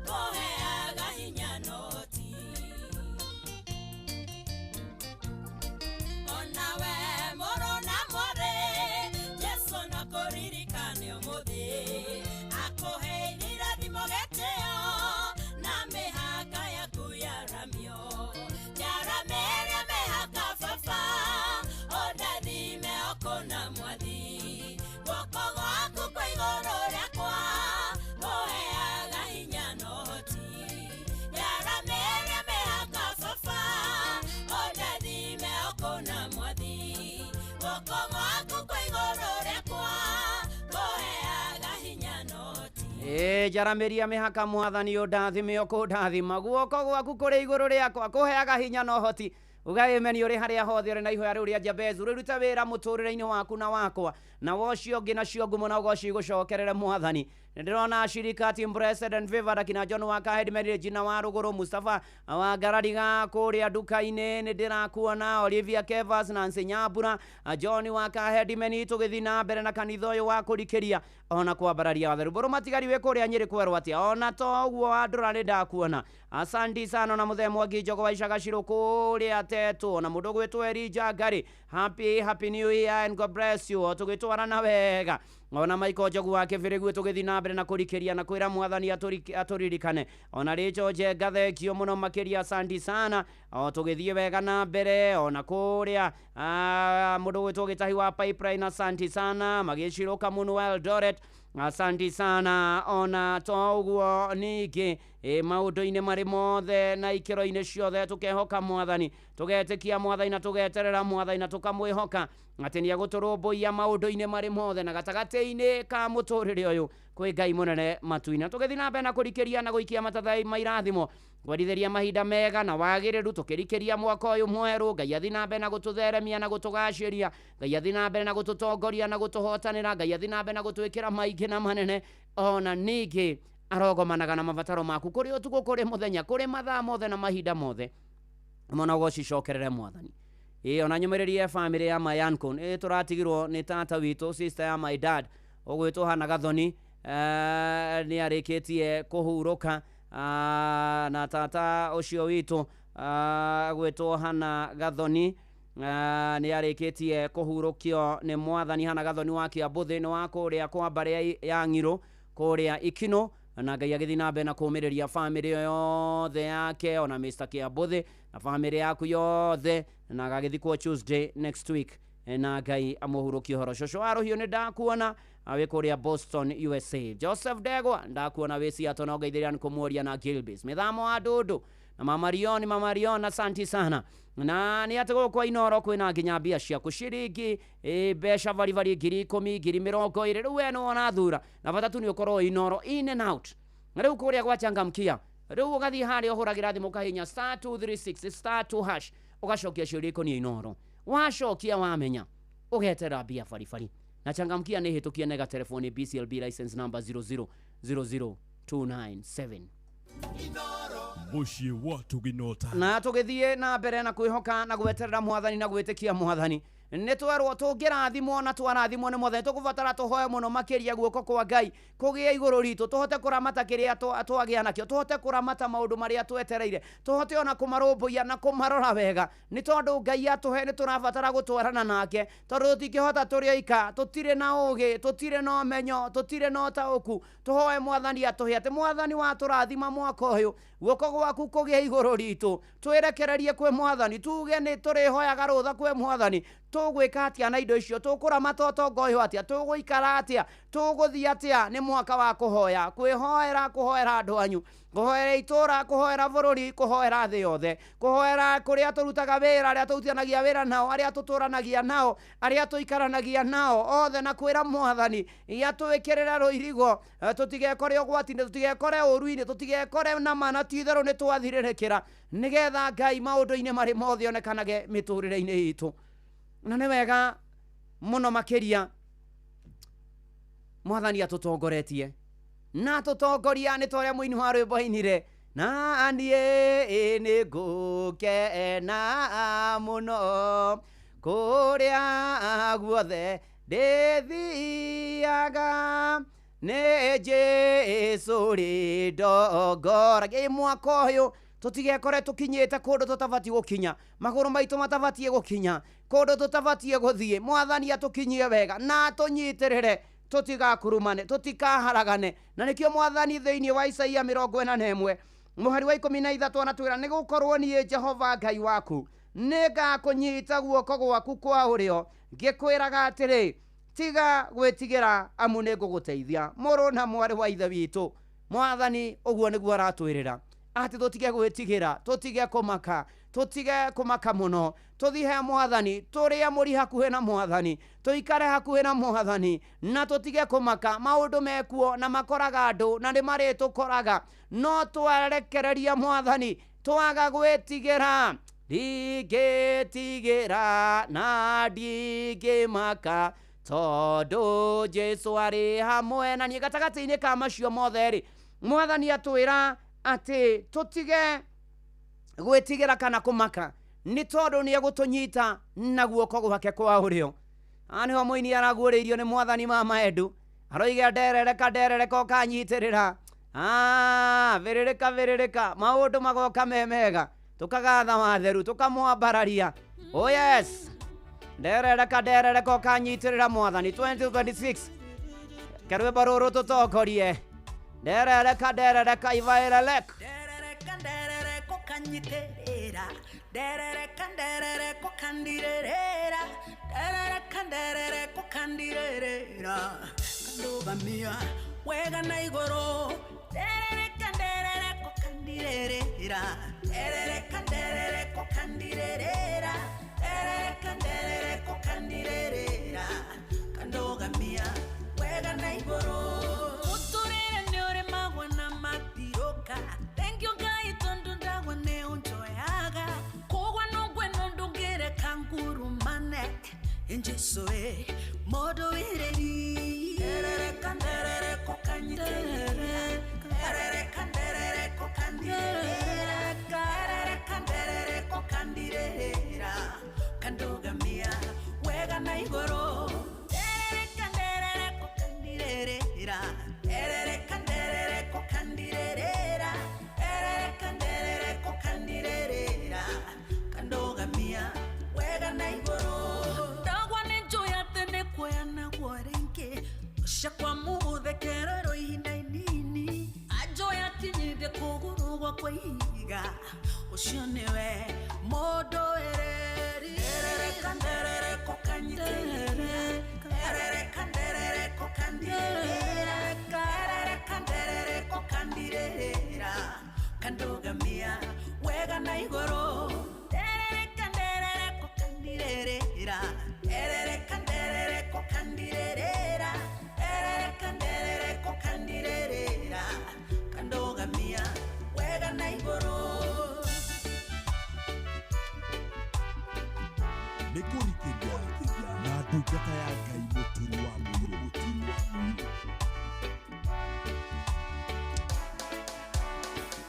kũheaga hinya na ũhoti. Onawe mũrũ na mwarĩ, Jesũ no kũririkane ũmũthĩ, akũheire irathimo gĩtĩo na mĩhaka yaku yaramio. Njaramĩrie mĩhaka baba, ũndathime okũna Mwathi, guoko gwaku kwĩ igũrũ rĩakwa kũheaga hinya na ũhoti. Njaramĩrie mĩhaka baba, ũndathime okũna Mwathi, guoko gwaku kwĩ igũrũ rĩakwa kũheaga hinya na ũhoti. Ĩ njaramĩria mĩhaka Mwathani ũndathime ũkũndathima, guoko gwaku kũrĩ igũrũ rĩakwa kũheaga hinya na ũhoti. Uga amen ũrĩ harĩa hothe ũrĩ na ihoya rĩu rĩa Jabezu rĩrute wĩra mũtũrĩre-inĩ waku na wakwa, na wocio ũngĩ nacio ngumo na ũgoci igũcokerere Mwathani. Nĩndĩrona ashirika team Blessed and Favored akina John wa Kahedman Regina wa Rũgũrũ, Mustafa wa Ngarariga kũrĩa nduka-inĩ, nĩndĩrakuona Olivia Kevas, Nancy Nyambura, John wa Kahedman, tũgĩthiĩ na mbere na kanitha ũyũ wa kũrikĩria ona kwambararia watheru. Mbũrũ matigari wĩ kũrĩa Nyĩrĩ kwerwo atĩa? Ona to ũguo wandũra nĩndakuona. Asanti sana na mũthee Mwangi Njogo wa Icagacirũ kũrĩa Tetũ, na mũndũ ũgwĩtwo Elijah Ngari, happy happy new year and God bless you. Tũgĩtwarana wega ona Michael Njogu wa Kĩbĩrĩguĩ, tũgĩthiĩ na mbere na kũrikĩria na kwĩra Mwathani atũririkane. Ona Rachel Njenga thengio mũno makĩria, asanti sana. O tũgĩthiĩ wega na mbere ona kũrĩa mũndũ ũgwĩtwo Gĩtahi wa Pipeline, asanti sana. Magĩcirũka mũno Eldoret, asanti sana. Ona to ũguo ningĩ maũndũ-inĩ marĩ mothe na ikĩro-inĩ ciothe tũkehoka Mwathani, tũgetĩkia Mwathani na tũgeterera Mwathani na tũkamwĩhoka atĩ nĩ egũtũrũmbũiya maũndũ-inĩ marĩ mothe na gatagatĩ-inĩ ka mũtũrĩre ũyũ kwĩ Ngai mũnene matu-inĩ. Tũgĩthiĩ na mbere na kũrikĩria na gũikia matathai ma irathimo, kwarithĩria mahinda mega na wagĩrĩru, tũkĩrikĩria mwaka ũyũ mwerũ. Ngai athiĩ na mbere na gũtũtheremia na gũtũgacĩria, Ngai athiĩ na mbere na gũtũtongoria na gũtũhotanĩra, Ngai athiĩ na mbere na gũtwĩkĩra maingĩ na manene. Ona ningĩ arogomanaga na mabataro maku kũrĩ ũtukũ, kũrĩ mũthenya, kũrĩ mathaa mothe na mahinda mothe. Mona ũgocicokerere Mwathani. Ĩ ona nyũmĩrĩrie family ya my uncle, ĩ tũratigirwo nĩ tata witũ, sister ya my dad ũgwĩtwo Hana Gathoni, nĩ arĩkĩtie kũhurũka, na tata ũcio witũ gwĩtwo Hana Gathoni nĩ arĩkĩtie kũhurũkio nĩ Mwathani. Hana Gathoni wa Kĩambũthĩ nĩ wa kũrĩa kwa mbarĩ ya Ng'irũ kũrĩa Ikino, na Ngai agĩthiĩ na mbere na kũũmĩrĩria family yothe yake, ona Mr. Kĩambũthĩ na family yaku yothe, na agagĩthikwo Tuesday next week, na Ngai amũhurũkie ũhoro. Cũcũ wa Rũhiũ nĩ ndakuona wĩ kũrĩa Boston USA. Joseph Ndegwa ndakuona wĩ Seattle, na ũngeithĩria nĩ kũmuoria na Gilbis. Mĩthamo wa Ndũndũ na Mama Rioni, Mama Rioni, asanti sana. Na nĩ atĩ gũkũ Inooro kwĩna nginya mbia ciaku ciringi mbeca baribari 10,000 20,000 rĩu we nĩwe ũrathura, na bata tu nĩ ũkorwo Inooro in and out. Na rĩu kũrĩa gwachangamkia, rĩu ũgathiĩ harĩa ũhũragĩra thimũ ũkahihinya *236 *2# ũgacokia ciũria ikoniĩ Inooro. Wacokia wamenya ũgeterera mbia baribari. Na changamkia nĩ hĩtũkie nega telefoni BCLB license number 0000297. Mũciĩ wa Tũginota. Na tũgĩthiĩ na mbere na kwĩhoka na gweterera Mwathani na gwĩtĩkia Mwathani, nĩ twerwo tũngĩrathimwo na twarathimwo nĩ Mwathani tũkũbatara tũhoe mũno makĩria guoko kwa Ngai kũgĩe igũrũ ritũ, tũhote kũramata kĩrĩa twagĩa nakĩo, tũhote kũramata maũndũ marĩa twetereire, tũhote ona kũmarũmbũiya na kũmarora wega, nĩ tondũ Ngai atũhe nĩ tũrabatara gũtwarana nake, tondũ tũtingĩhota tũrĩ oika, tũtirĩ na ũũgĩ, tũtirĩ na ũmenyo, tũtirĩ na ũtaũku. Tũhoe Mwathani atũhe atĩ Mwathani watũrathima mwaka ũyũ, guoko gwaku kũgĩe igũrũ ritũ, twĩrekererie kwĩ Mwathani, tuge nĩ tũrĩhoyaga rũtha kwĩ Mwathani, Tũgwĩka atĩa na indo icio? Tũkũramata ũtonga ũyũ atĩa? Tũgũikara atĩa? Tũgũthiĩ atĩa? Nĩ mwaka wa kũhoya, kwĩhoera, kũhoera andũ anyu, kũhoera itũra, kũhoera bũrũri, kũhoera thĩ yothe, kũhoera kũrĩa tũrutaga wĩra, arĩa tũrutithanagia wĩra nao, arĩa tũtũranagia nao, arĩa tũikaranagia nao othe, na kwĩra Mwathani atwĩkĩrĩre rũirigo, tũtigekore ũgwati-inĩ, tũtigekore ũru-inĩ, tũtigekore na mana ti itherũ nĩ twathirĩrĩkĩra, nĩgetha Ngai maũndũ-inĩ marĩ mothe onekanage mĩtũrĩre-inĩ itũ. Na nĩ wega mũno makĩria Mwathani atũtongoretie na atũtongoria nĩ ta ũrĩa mũini wa rwĩmbo ainire, na niĩ nĩ ngũkena mũno kũrĩa guothe ndĩthiaga, nĩ Jesũ rĩndongoragia. Mwaka ũyũ tũtigekore tũkinyĩte kũndũ tũtabatiĩ gũkinya, magũrũ maitũ matabatiĩ gũkinya, kũndũ tũtabatiĩ gũthiĩ. Mwathani atũkinyie wega na atũnyitĩrĩre, tũtigakurumane, tũtikaharagane. Na nĩkĩo Mwathani thĩinĩ wa Isaia 41 mũhari wa 13 anatwĩra, nĩ gũkorwo niĩ Jehova Ngai waku nĩngakũnyita guoko gwaku kwa ũrĩo, ngĩkwĩraga atĩrĩ, tiga gwĩtigĩra, amu nĩngũgũteithia. Mũrũ na mwarĩ wa Ithe witũ, Mwathani ũguo nĩguo aratwĩrĩra, atĩ tũtige gwĩtigĩra, tũtige kũmaka, tũtige kũmaka mũno, tũthiĩ he Mwathani, tũrĩe mũri hakuhĩ na Mwathani, tũikare hakuhĩ na Mwathani, na tũtige kũmaka. Maũndũ mekuo na makoraga andũ na nĩ marĩtũkoraga, no twarekereria Mwathani, twaga gwĩtigĩra, ndingĩtigĩra na ndingĩmaka, tondũ Jesũ arĩ hamwe na niĩ. Gatagatĩ-inĩ ka macio mothe rĩ, Mwathani atwĩra atĩ tũtige gwĩtigĩra kana kũmaka, nĩ tondũ nĩ egũtũnyita na guoko gwake kwa ũrĩo. Haha nĩho mũini araguũrĩirio nĩ Mwathani mama Edu, aroiga nderereka nderereka ũkanyitĩrĩra, bĩrĩrĩka bĩrĩrĩka, maũndũ magoka me mega, tũkagatha watheru, tũkamwambararia. Oh yes, nderereka nderereka ũkanyitĩrĩra Mwathani. 2026 kerwĩmbo rũrũ tũtongorie, nderereka nderereka ivaĩrelek. Nderereka nderereka ũkanyitĩrĩra, nderereka nderereka ũkandirĩrĩra, nderereka nderereka ũkandirĩrĩra, kandũgamia wega na igũrũ, nderereka nderereka ũkandirĩrĩra, nderereka nderereka ũkandirĩrĩra, nderereka nderereka ũkandirĩrĩra, kandũgamia wega na igũrũ. Mũtũrĩre nĩ ũrĩmagwo na matirũka, thengiũ Ngai tondũ ndagwa nĩ ũnjoyaga, kũgwa no ngweno ndũngĩreka ngurumane, Jesũ ĩ mũndũ wĩrĩri. Nderereka nderereka ũkanyitĩrĩra, nderereka nderereka ũkandirĩrĩra, nderereka nderereka ũkandirĩrĩra, kandũgamia wega na igũrũ, nderereka nderereka ũkandirĩrĩra, nderereka nderereka ũkandirĩrĩra, nderereka nderereka ũkandirĩrĩra, kandũgamia wega na igũrũ. Ndagwa nĩ njũĩ atĩ nĩ kuoya naguo rĩngĩ, ũcakwa mũgũthekererwo ihinda inini, anjũĩ akinyire kũgũrũ gwakwa ihiga, ũcio nĩwe mũndũ wĩrĩri. Nderereka nderereka ũkanyitĩrĩra, nderereka nderereka ũkandirĩrĩra, nderereka nderereka ũkandirĩrĩra, kandũgamia wega na igũrũ, nderereka nderereka ũkandirĩrĩra, nderereka nderereka ũkandirĩrĩra, nderereka nderereka ũkandirĩrĩra, kandũgamia wega na igũrũ. Nĩ kũrikĩria na ndungata ya Ngai mũturi wa mũirũ.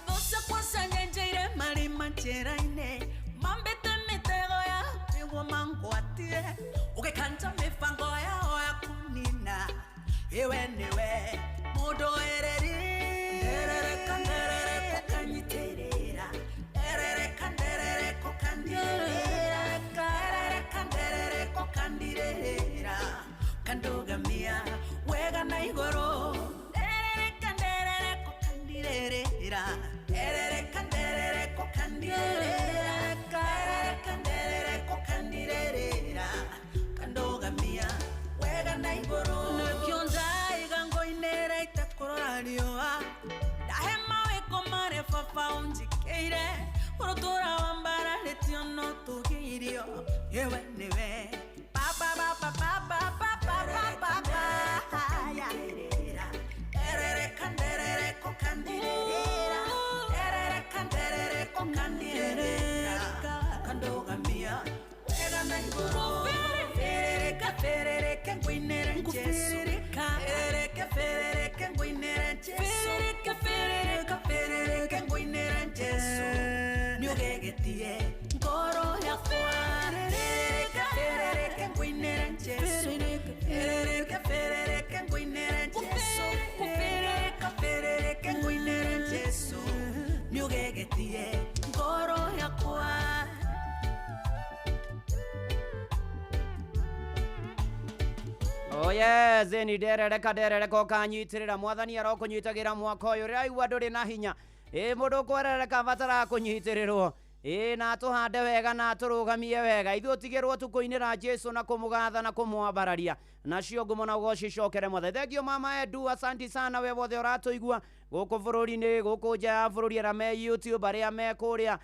Thũ ciakwa cianyenjeire marima njĩra-inĩ, mambĩte mĩtego ya nĩguo mangwatie, ũgĩkanja mĩbango yao ya kũnina, iwe nĩwe mũndũ wĩrĩri. Nderereka nderereka ũkanyitĩrĩra, nderereka nderereka ũkandirĩrĩra, nderereka nderereka ũkandirĩrĩra, kandũgamia wega na igũrũ, nderereka nderereka ũkandirĩrĩra, nderereka nderereka ũkandirĩrĩra, nderereka nderereka ũkandirĩrĩra, Ewe niwe Baba baba baba baba baba ya Erere kanderere kokandirera Erere kanderere kokandirera Kandogamia Wega na igoro Ferereka ferereka ngwinere Jesu Ferereka ferereka ngwinere Jesu Ferereka ferereka ferereka ngwinere Jesu Nyugegetie ngoro yakwa Ferereka ferereka ngwinere Jesu Ferereka ferereka ngwinere Jesu Ferereka ferereka ngwinere Jesu Nyugegetie ngoro yakwa. Oh yes, ni nderereka nderereka ũkanyitirĩra mwathani arokũnyitagĩra mwaka ũyũ rĩraigua ndũrĩ na hinya ĩ mũndũ ũkwerereka bataraga kũnyitĩrĩrwo ĩ na atũhande wega na atũrũgamie wega ithuĩ ũtigĩrwo tũkũinĩra Jesu na kũmũgatha na kũmwambararia nacio ngumo na ũgoci cokere mwathani. Thengio mama Edu, asanti sana we wothe ũratũigua gũkũ bũrũri-inĩ gũkũ nja ya bũrũri arĩa me YouTube arĩa me kũrĩa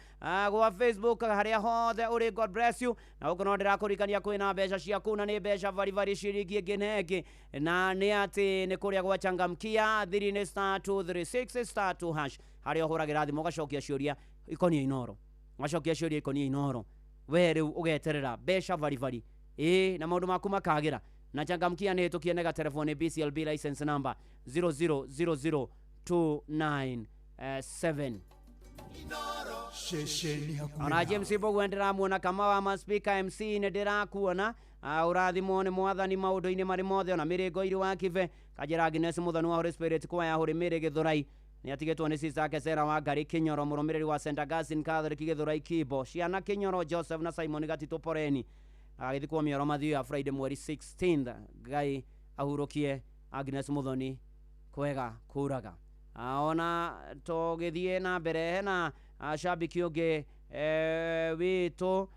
gwa Facebook harĩa hothe ũrĩ, God bless you. Na gũkũ no ndĩrakũririkania kwĩna mbeca ciaku na nĩ mbeca baribari ciringi ĩngĩ na ĩngĩ na nĩ atĩ nĩ kũrĩa gwa Changamkia thiri nĩ star 236 star 2 hash harĩa ũhũragĩra thimũ ũgacokia ciũria ikoniĩ Inooro ũgacokia ciũria ikoniĩ Inooro we rĩu ũgeterera mbeca baribari ĩ na maũndũ maku makagĩra. Na Changamkia nĩ ĩtũkie nega telefoni BCLB license number 0000297. Ona James Mbugua ndĩramuona kama wa maspika MC nĩ ndĩrakuona ũrathimwo nĩ mwathani maũndũ-inĩ marĩ mothe ona mĩrĩngo irĩ wa kibe kanjĩra Agnes Muthoni wa Holy Spirit kwaya hũrĩ mĩrĩ Gĩthũrai nĩ atigĩtwo nĩ sister ake Sarah Wangari Kĩnyoro mũrũmĩrĩri wa St Augustine Catholic Gĩthũrai Kibo ciana Kĩnyoro Joseph na Simon Gatitũ Poreni agagĩthikwo mĩoro mathiũ ya Friday mweri 16. Ngai ahurũkie Agnes Muthoni kwega kuraga. Ona tũgĩthiĩ na mbere hena shabiki ũngĩ witũ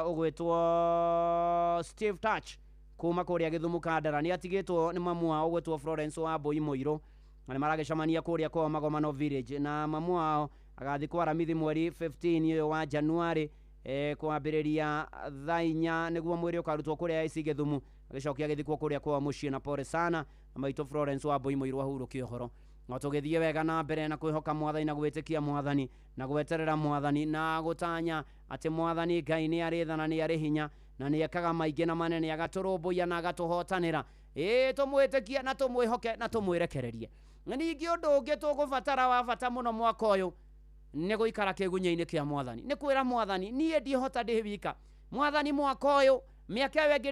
ũgwĩtwo Steve Touch kuma kũrĩa Gĩthumo Kandara nĩ atigĩtwo nĩ mamu wao ũgwĩtwo Florence wa Mbũi Mũirũ na nĩ maragĩcemania kũrĩa kwao Magomano Village na mamu wao agathikwo Aramithi mweri 15 ũyũ wa Januari kwambĩrĩria thaa inya nĩguo mwĩrĩ ũkarutwo kũrĩa IC Gĩthumo agĩcokia gĩthikwo kũrĩa kwao mũciĩ. Na pole sana na maitũ Florence wa Mbũi Mũirũ ahurũkie ũhoro. No tũgĩthiĩ wega na mbere na kwĩhoka mwathani na gwĩtĩkia mwathani na gweterera mwathani na gũtanya atĩ mwathani Ngai nĩ arĩ tha na nĩ arĩ hinya na nĩ ekaga maingĩ na manene agatũrũmbũiya na agatũhotanĩra. Ĩ tũmwĩtĩkie na tũmwĩhoke na tũmwĩrekererie. Na ningĩ ũndũ ũngĩ tũgũbatara wa bata mũno mwaka ũyũ nĩ gũikara kĩgunyĩ-inĩ kĩa mwathani nĩ kwĩra mwathani niĩ ndihota ndĩ wika mwathani mwaka ũyũ mĩaka ĩyo ĩngĩ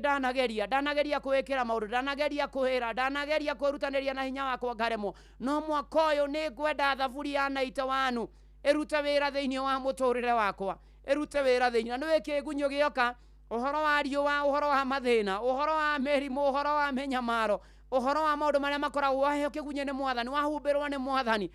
ndanageria kwĩkĩra maũndũ ndanageria kwĩra ndanageria kwĩrutanĩria na hinya wakwa ngaremwo no mwaka ũyũ nĩ ngwenda thaburi ya 91 ĩrute wĩra thĩinĩ wa mũtũrĩre wakwa ĩrute wĩra thĩinĩ na nĩwĩ kĩgunyũ gĩoka ũhoro wa riũa ũhoro wa mathĩna ũhoro wa mĩrimũ ũhoro wa mĩnyamaro ũhoro wa maũndũ marĩa makoragwo waheo kĩgunyũ nĩ mwathani wahumbĩrwo nĩ mwathani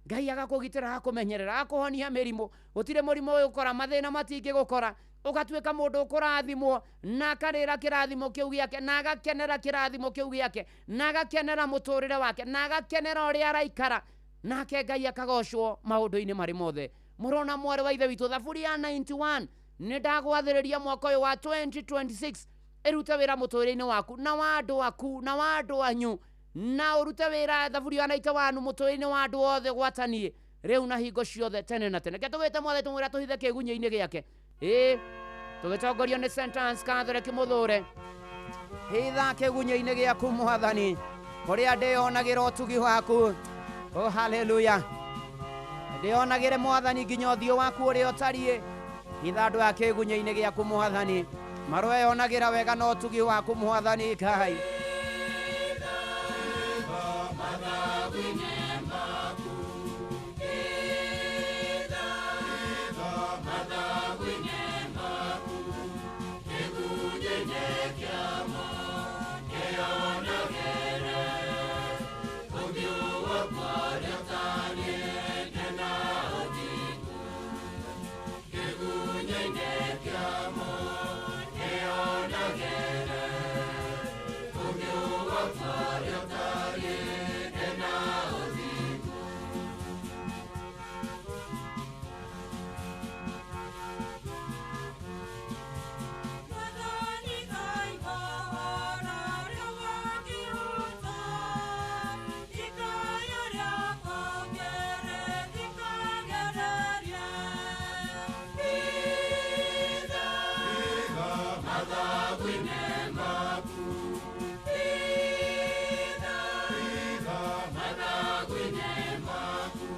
Ngai agakũgitĩra akũmenyerera akũhonia mĩrimũ gũtirĩ mũrimũ ũgũkora mathĩna matingĩgũkora ũgatuĩka mũndũ ũkũrathimwo na akarĩra kĩrathimo kĩu gĩake na agakenera kĩrathimo kĩu gĩake na agakenera mũtũrĩre wake na agakenera ũrĩa araikara nake Ngai akagocwo maũndũ-inĩ marĩ mothe. Mũrona mwarĩ wa ithe witũ thaburi ya 91 nĩ ndagwathĩrĩria mwaka ũyũ wa 2026 ĩrute wĩra mũtũrĩre-inĩ waku na wa andũ aku na wa andũ anyu na ũrute wĩra thaburi ya 91 mũtũrĩre-inĩ wa andũ othe gwatanie rĩu na hingo ciothe tene na tene. Reke tũgĩte mwathani tũmwĩra tũhithe kĩgunyĩ-inĩ gĩake ĩ tũgĩtongorio nĩ St Anne's Catholic Mũthũre hitha kĩgunyĩ-inĩ gĩaku mwathani kũrĩa ndĩonagĩra ũtugi waku. Oh haleluya ndĩonagĩre mwathani nginya ũthiũ waku ũrĩa ũtariĩ hitha andũ a kĩgunyĩ-inĩ gĩaku mwathani marweyonagĩra wega na ũtugi waku mwathani Ngai. Mathagu-inĩ maku. Hitha mathagu-inĩ maku,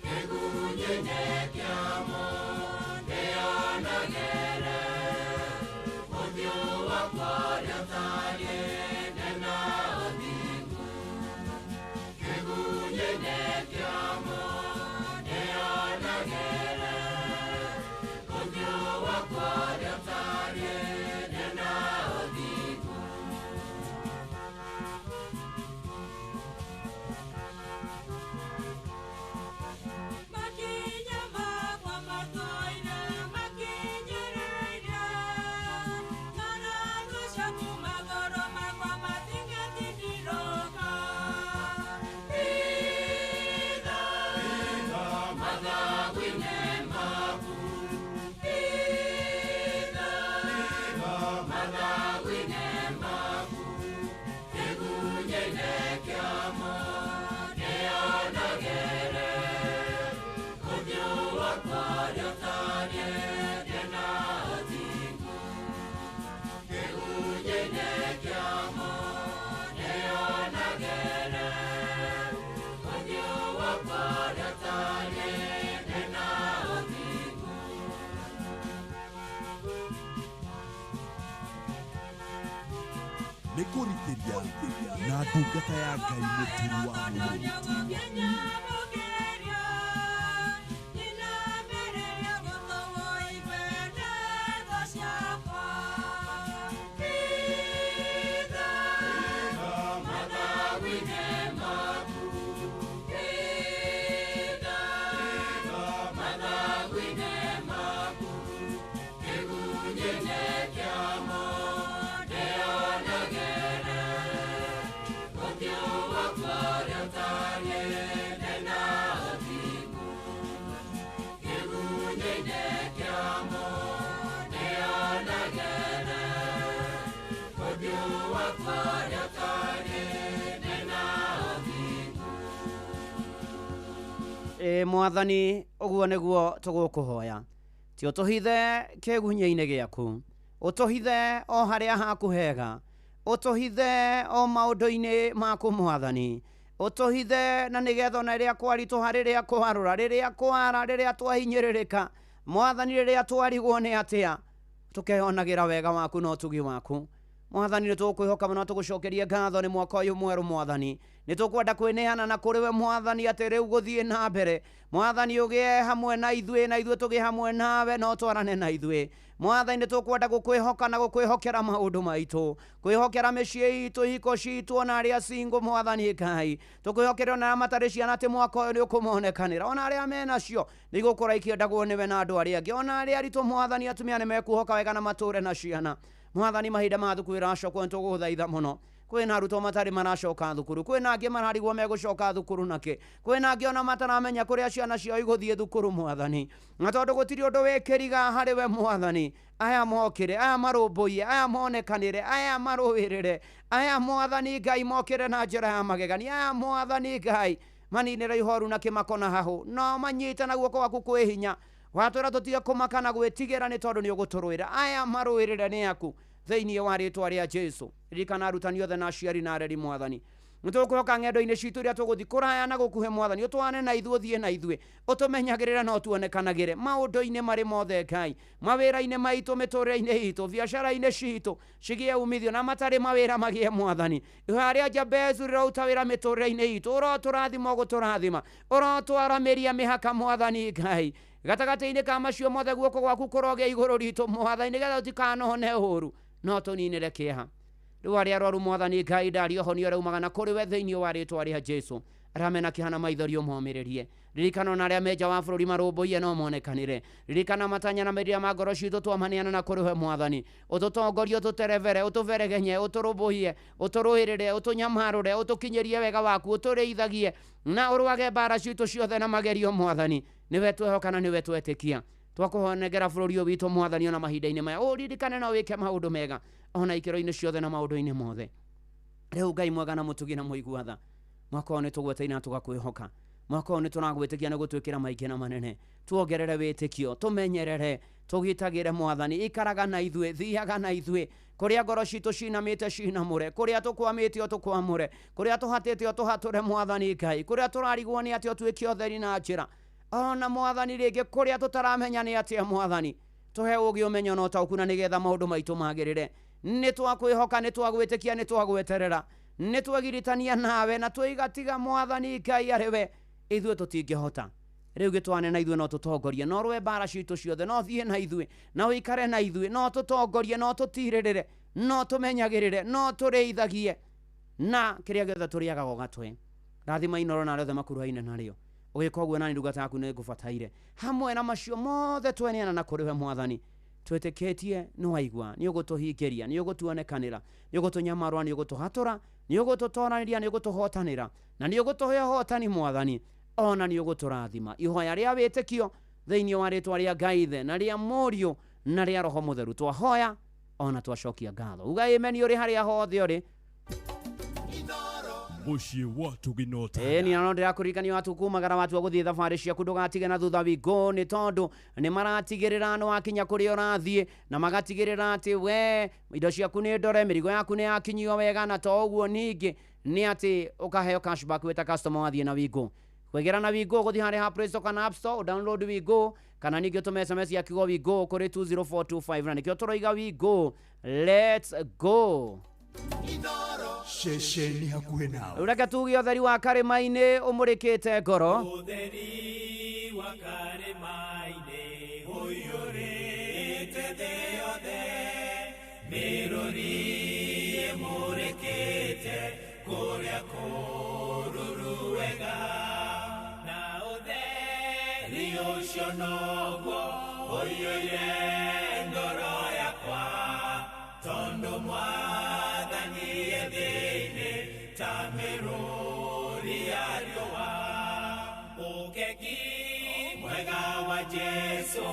kĩgunyĩ-inĩ kĩamo ndĩonagĩre ũthiũ wakwa ũrĩa ũtariĩ ndĩ na ũthingu. Kĩgunyĩ-inĩ kĩamo ndĩonagĩre ũthiũ wakwa ũrĩa ũtariĩ ndĩ na ũthingu. Makinya makwa matũire makinyĩrĩire ng'aragu ciaku, magũrũ makwa matingĩtindirũka. Hitha mathagu-inĩ maku, hitha mathagu-inĩ maku, kĩgunyĩ-inĩ kĩamo ndĩonagĩre ũthiũ wakwa ũrĩa ũtariĩ ndĩ na ũthingu. Kĩgunyĩ-inĩ kĩamo ndĩonagĩre ũthiũ wakwa ũrĩa ũtariĩ ndĩ na ũthingu. Nĩ kũrikĩria na ndungata ya Ngai mũturi wa mũrũ. Ĩ mwathani, ũguo nĩguo tũgũkũhoya, ti ũtũhithe kĩgunyĩ-inĩ gĩaku, ũtũhithe o harĩa haku hega, ũtũhithe o maũndũ-inĩ maku mwathani, ũtũhithe na nĩgetha ona rĩrĩa kwaritũha, rĩrĩa kwarũra, rĩrĩa kwara, rĩrĩa twahinyĩrĩrĩka mwathani, rĩrĩa twarigwo nĩ atĩa, tũkeyonagĩra wega waku na ũtugi waku mwathani. Nĩ tũkwĩhoka mũno, tũgũcokerie ngatho nĩ mwaka ũyũ mwerũ mwathani. Nĩ tũkwenda kwĩneana na kũrĩ we mwathani, atĩ rĩu gũthiĩ na mbere mwathani, ũgĩe hamwe na ithuĩ na ithuĩ tũgĩe hamwe nawe na ũtwarane na ithuĩ mwathani. Nĩ tũkwenda gũkwĩhoka na gũkwĩhokera maũndũ maitũ, kwĩhokera mĩciĩ itũ, ihiko citũ, ona arĩa single mwathani Ngai, tũkwĩhokere ona arĩa matarĩ ciana atĩ mwaka ũyũ nĩ ũkũmonekanĩra, ona arĩa menacio nĩ igũkũra ikĩendagwo nĩwe na andũ arĩa angĩ, ona arĩa aritũ mwathani, atumia nĩ mekuhoka wega na matũre na ciana mwathani. Mahinda ma thukuru ĩracokwo, nĩ tũgũgũthaitha mũno. Kwĩna arutwo matarĩ maracoka thukuru, kwĩna angĩ mararigwo megũcoka thukuru nakĩ, kwĩna angĩ ona mataramenya kũrĩa ciana ciao igũthiĩ thukuru mwathani. Na tondũ gũtirĩ ũndũ wĩkĩriga harĩ we mwathani, aya mokĩre, aya marũmbũiye, aya monekanĩre, aya marũĩrĩre, aya mwathani Ngai mokĩre na njĩra ya magegania, aya mwathani Ngai maninĩre ihoru na kĩmako na hahũ, no manyite na guoko gwaku kwĩ hinya. Watwĩra tũtige kũmaka na gwĩtigĩra nĩ tondũ nĩ ũgũtũrũĩra. Aya marũĩrĩre nĩ aku thĩinĩ wa rĩtwa rĩa Jesu. Ririkana arutani othe na aciari na areri mwathani. Nĩ tũkwĩhoka ng'endo-inĩ citũ iria tũgũthiĩ kũraya na gũkuhĩ mwathani, ũtwane na ithuĩ, ũthiĩ na ithuĩ, ũtũmenyagĩrĩre na ũtuonekanagĩre maũndũ-inĩ marĩ mothe Ngai, mawĩra-inĩ maitũ, mĩtũrĩre-inĩ itũ, biacara-inĩ citũ cigĩe umithio, na matarĩ mawĩra magĩe mwathani. Ihoya rĩa Jabezu rĩrauta wĩra mĩtũrĩre-inĩ itũ, ũrotũrathima ũgũtũrathima, ũrotwaramĩria mĩhaka mwathani Ngai. Gatagatĩ-inĩ ka macio mothe guoko gwaku kũrogĩa igũrũ ritũ mwathani, nĩgetha tũtikanone ũũru no tũninĩre kĩeha. Rĩu arĩa arwaru mwathani Ngai, ndaria ũhonio ũrĩa umaga na kũrĩ we thĩinĩ wa rĩtwa rĩa Jesu. Arĩa mena kĩeha na maithori ũmomĩrĩrie. Ririkana ona arĩa me nja wa bũrũri marũmbũiye no monekanĩre. Ririkana matanya na merirĩria ma ngoro citũ twamaneana na kũrĩ we mwathani. Ũtũtongorie, ũtũterebere, ũtũberegenye, ũtũrũmbũiye, ũtũrũĩrĩre, ũtũnyamarũre, ũtũkinyĩrie wega waku, ũtũrĩithagie na ũrũage mbara citũ ciothe na magerio mwathani. Nĩwe twehoka na nĩwe twetĩkia. Twakũhonengera bũrũri ũyũ witũ mwathani ona mahinda-inĩ maya, ũririkane na wĩke maũndũ mega ona ikĩro-inĩ ciothe na maũndũ-inĩ mothe. Rĩu Ngai mwega na mũtugi na mũigua tha, mwaka ũyũ nĩ tũgweteire na tũgakwĩhoka. Mwaka ũyũ nĩ tũragwĩtĩkia na gũtwĩkĩra maingĩ na manene. Tuongerere wĩtĩkio, tũmenyerere, Tũgitagĩre mwathani, ikaraga na ithuĩ, thiaga na ithuĩ kũrĩa ngoro citũ cinamĩte cinamũre, kũrĩa tũkwamĩte ũtũkwamũre, kũrĩa tũhatĩte ũtũhatũre mwathani Ngai, kũrĩa tũrarigwo nĩ atĩa ũtuĩke ũtheri na njĩra, ona mwathani rĩngĩ kũrĩa tũtaramenya nĩ atĩa mwathani, tũhe ũgĩ ũmenyo na ũtaũku na nĩgetha maũndũ maitũ magĩrĩre. Nĩ twakwĩhoka, nĩ twagwĩtĩkia, nĩ twagweterera, nĩ twegiritania nawe na twĩgatiga mwathani Ngai arĩ we, ithuĩ tũtingĩhota. Rĩu gĩtwane na ithuĩ no tũtongorie, no rũe mbara citũ ciothe, no thiĩ na ithuĩ na ũikare na ithuĩ, no tũtongorie, no tũtirĩrĩre, no tũmenyagĩrĩre, no tũrĩithagie na kĩrĩa gĩothe tũrĩagaga ũgatũhe. Rathima Inooro na arĩa othe makuruhaine narĩo. Ũgĩka ũguo nani ndungata yaku nĩ ngũbataire. Hamwe na macio mothe tweneana na kũrĩ we mwathani, twĩtĩkĩtie nĩ waigua, nĩ ũgũtũhingĩria, nĩ ũgũtuonekanĩra, nĩ ũgũtũnyamarũa, nĩ ũgũtũhatũra, nĩ ũgũtũtoranĩria, nĩ ũgũtũhotanĩra, na nĩ ũgũtũhe ũhotani mwathani, ona nĩ ũgũtũrathima. Ihoya rĩa wĩtĩkio thĩinĩ wa rĩtwa rĩa Ngai Ithe na rĩa Mũriũ na rĩa Roho Mũtheru twahoya ona twacokia ngatho. Uga amen ũrĩ harĩa hothe ũrĩ. Mũciĩ wa Tũgina. Ĩni na no ndĩrakũririkania watu kumagara watua gũthiĩ thabarĩ ciaku ndũgatige na thutha wingũ, nĩ tondũ nĩ maratigĩrĩra nĩ wakinya kũrĩa ũrathiĩ, na magatigĩrĩra atĩ we indo ciaku nĩ ndore, mĩrigo yaku nĩ yakinyio wega, na to ũguo ningĩ nĩ atĩ ũkaheo cashback wĩ ta customer wathiĩ na wingũ. Kwĩgĩra na wingũ gũthiĩ harĩa ha Play Store kana App Store, download wingũ, kana ningĩ ũtũme SMS ya kiugo wingũ kũrĩ 20425, na nĩkĩo tũroiga wingũ, let's go. Ceceni hakuhĩ nawe. Rĩu reke tuge ũtheri wa karĩma-inĩ ũmũrĩkĩte ngoro. Ũtheri wa karĩma-inĩ ũiyũrĩte thĩ yothe, mĩrũri ĩmũrĩkĩte kũrĩa kũruru wega, na ũtheri ũcio noguo ũiyũire ngoro yakwa, tondũ mwathani e thĩinĩ ta mĩrũri ya riũa. Ũkegi mwega wa Jesũ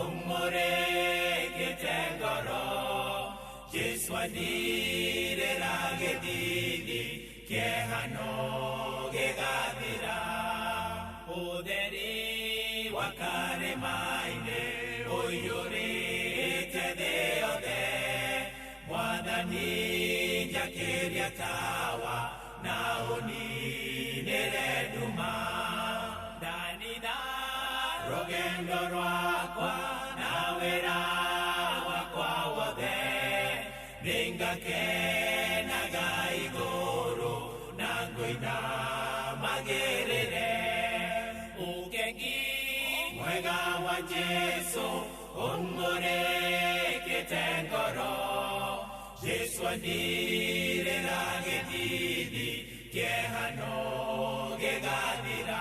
ũmũrĩkĩte ngoro, Jesũ andirĩra gĩthithi, kĩeha no gĩgathira. Ũtheri wa karĩma-inĩ ũiyũrĩte thĩ yothe, mwathani njakĩria tawa na ũninĩre nduma. Ndanina rũgendo rwakwa na wĩra wakwa wothe, nĩngakenaga igũrũ na ngũina magĩrĩre. Ũkengi mwega wa Jesũ ũmũrĩkĩte ngoro, Jesũ andirĩra gĩthithi, kĩeha no gĩgathira.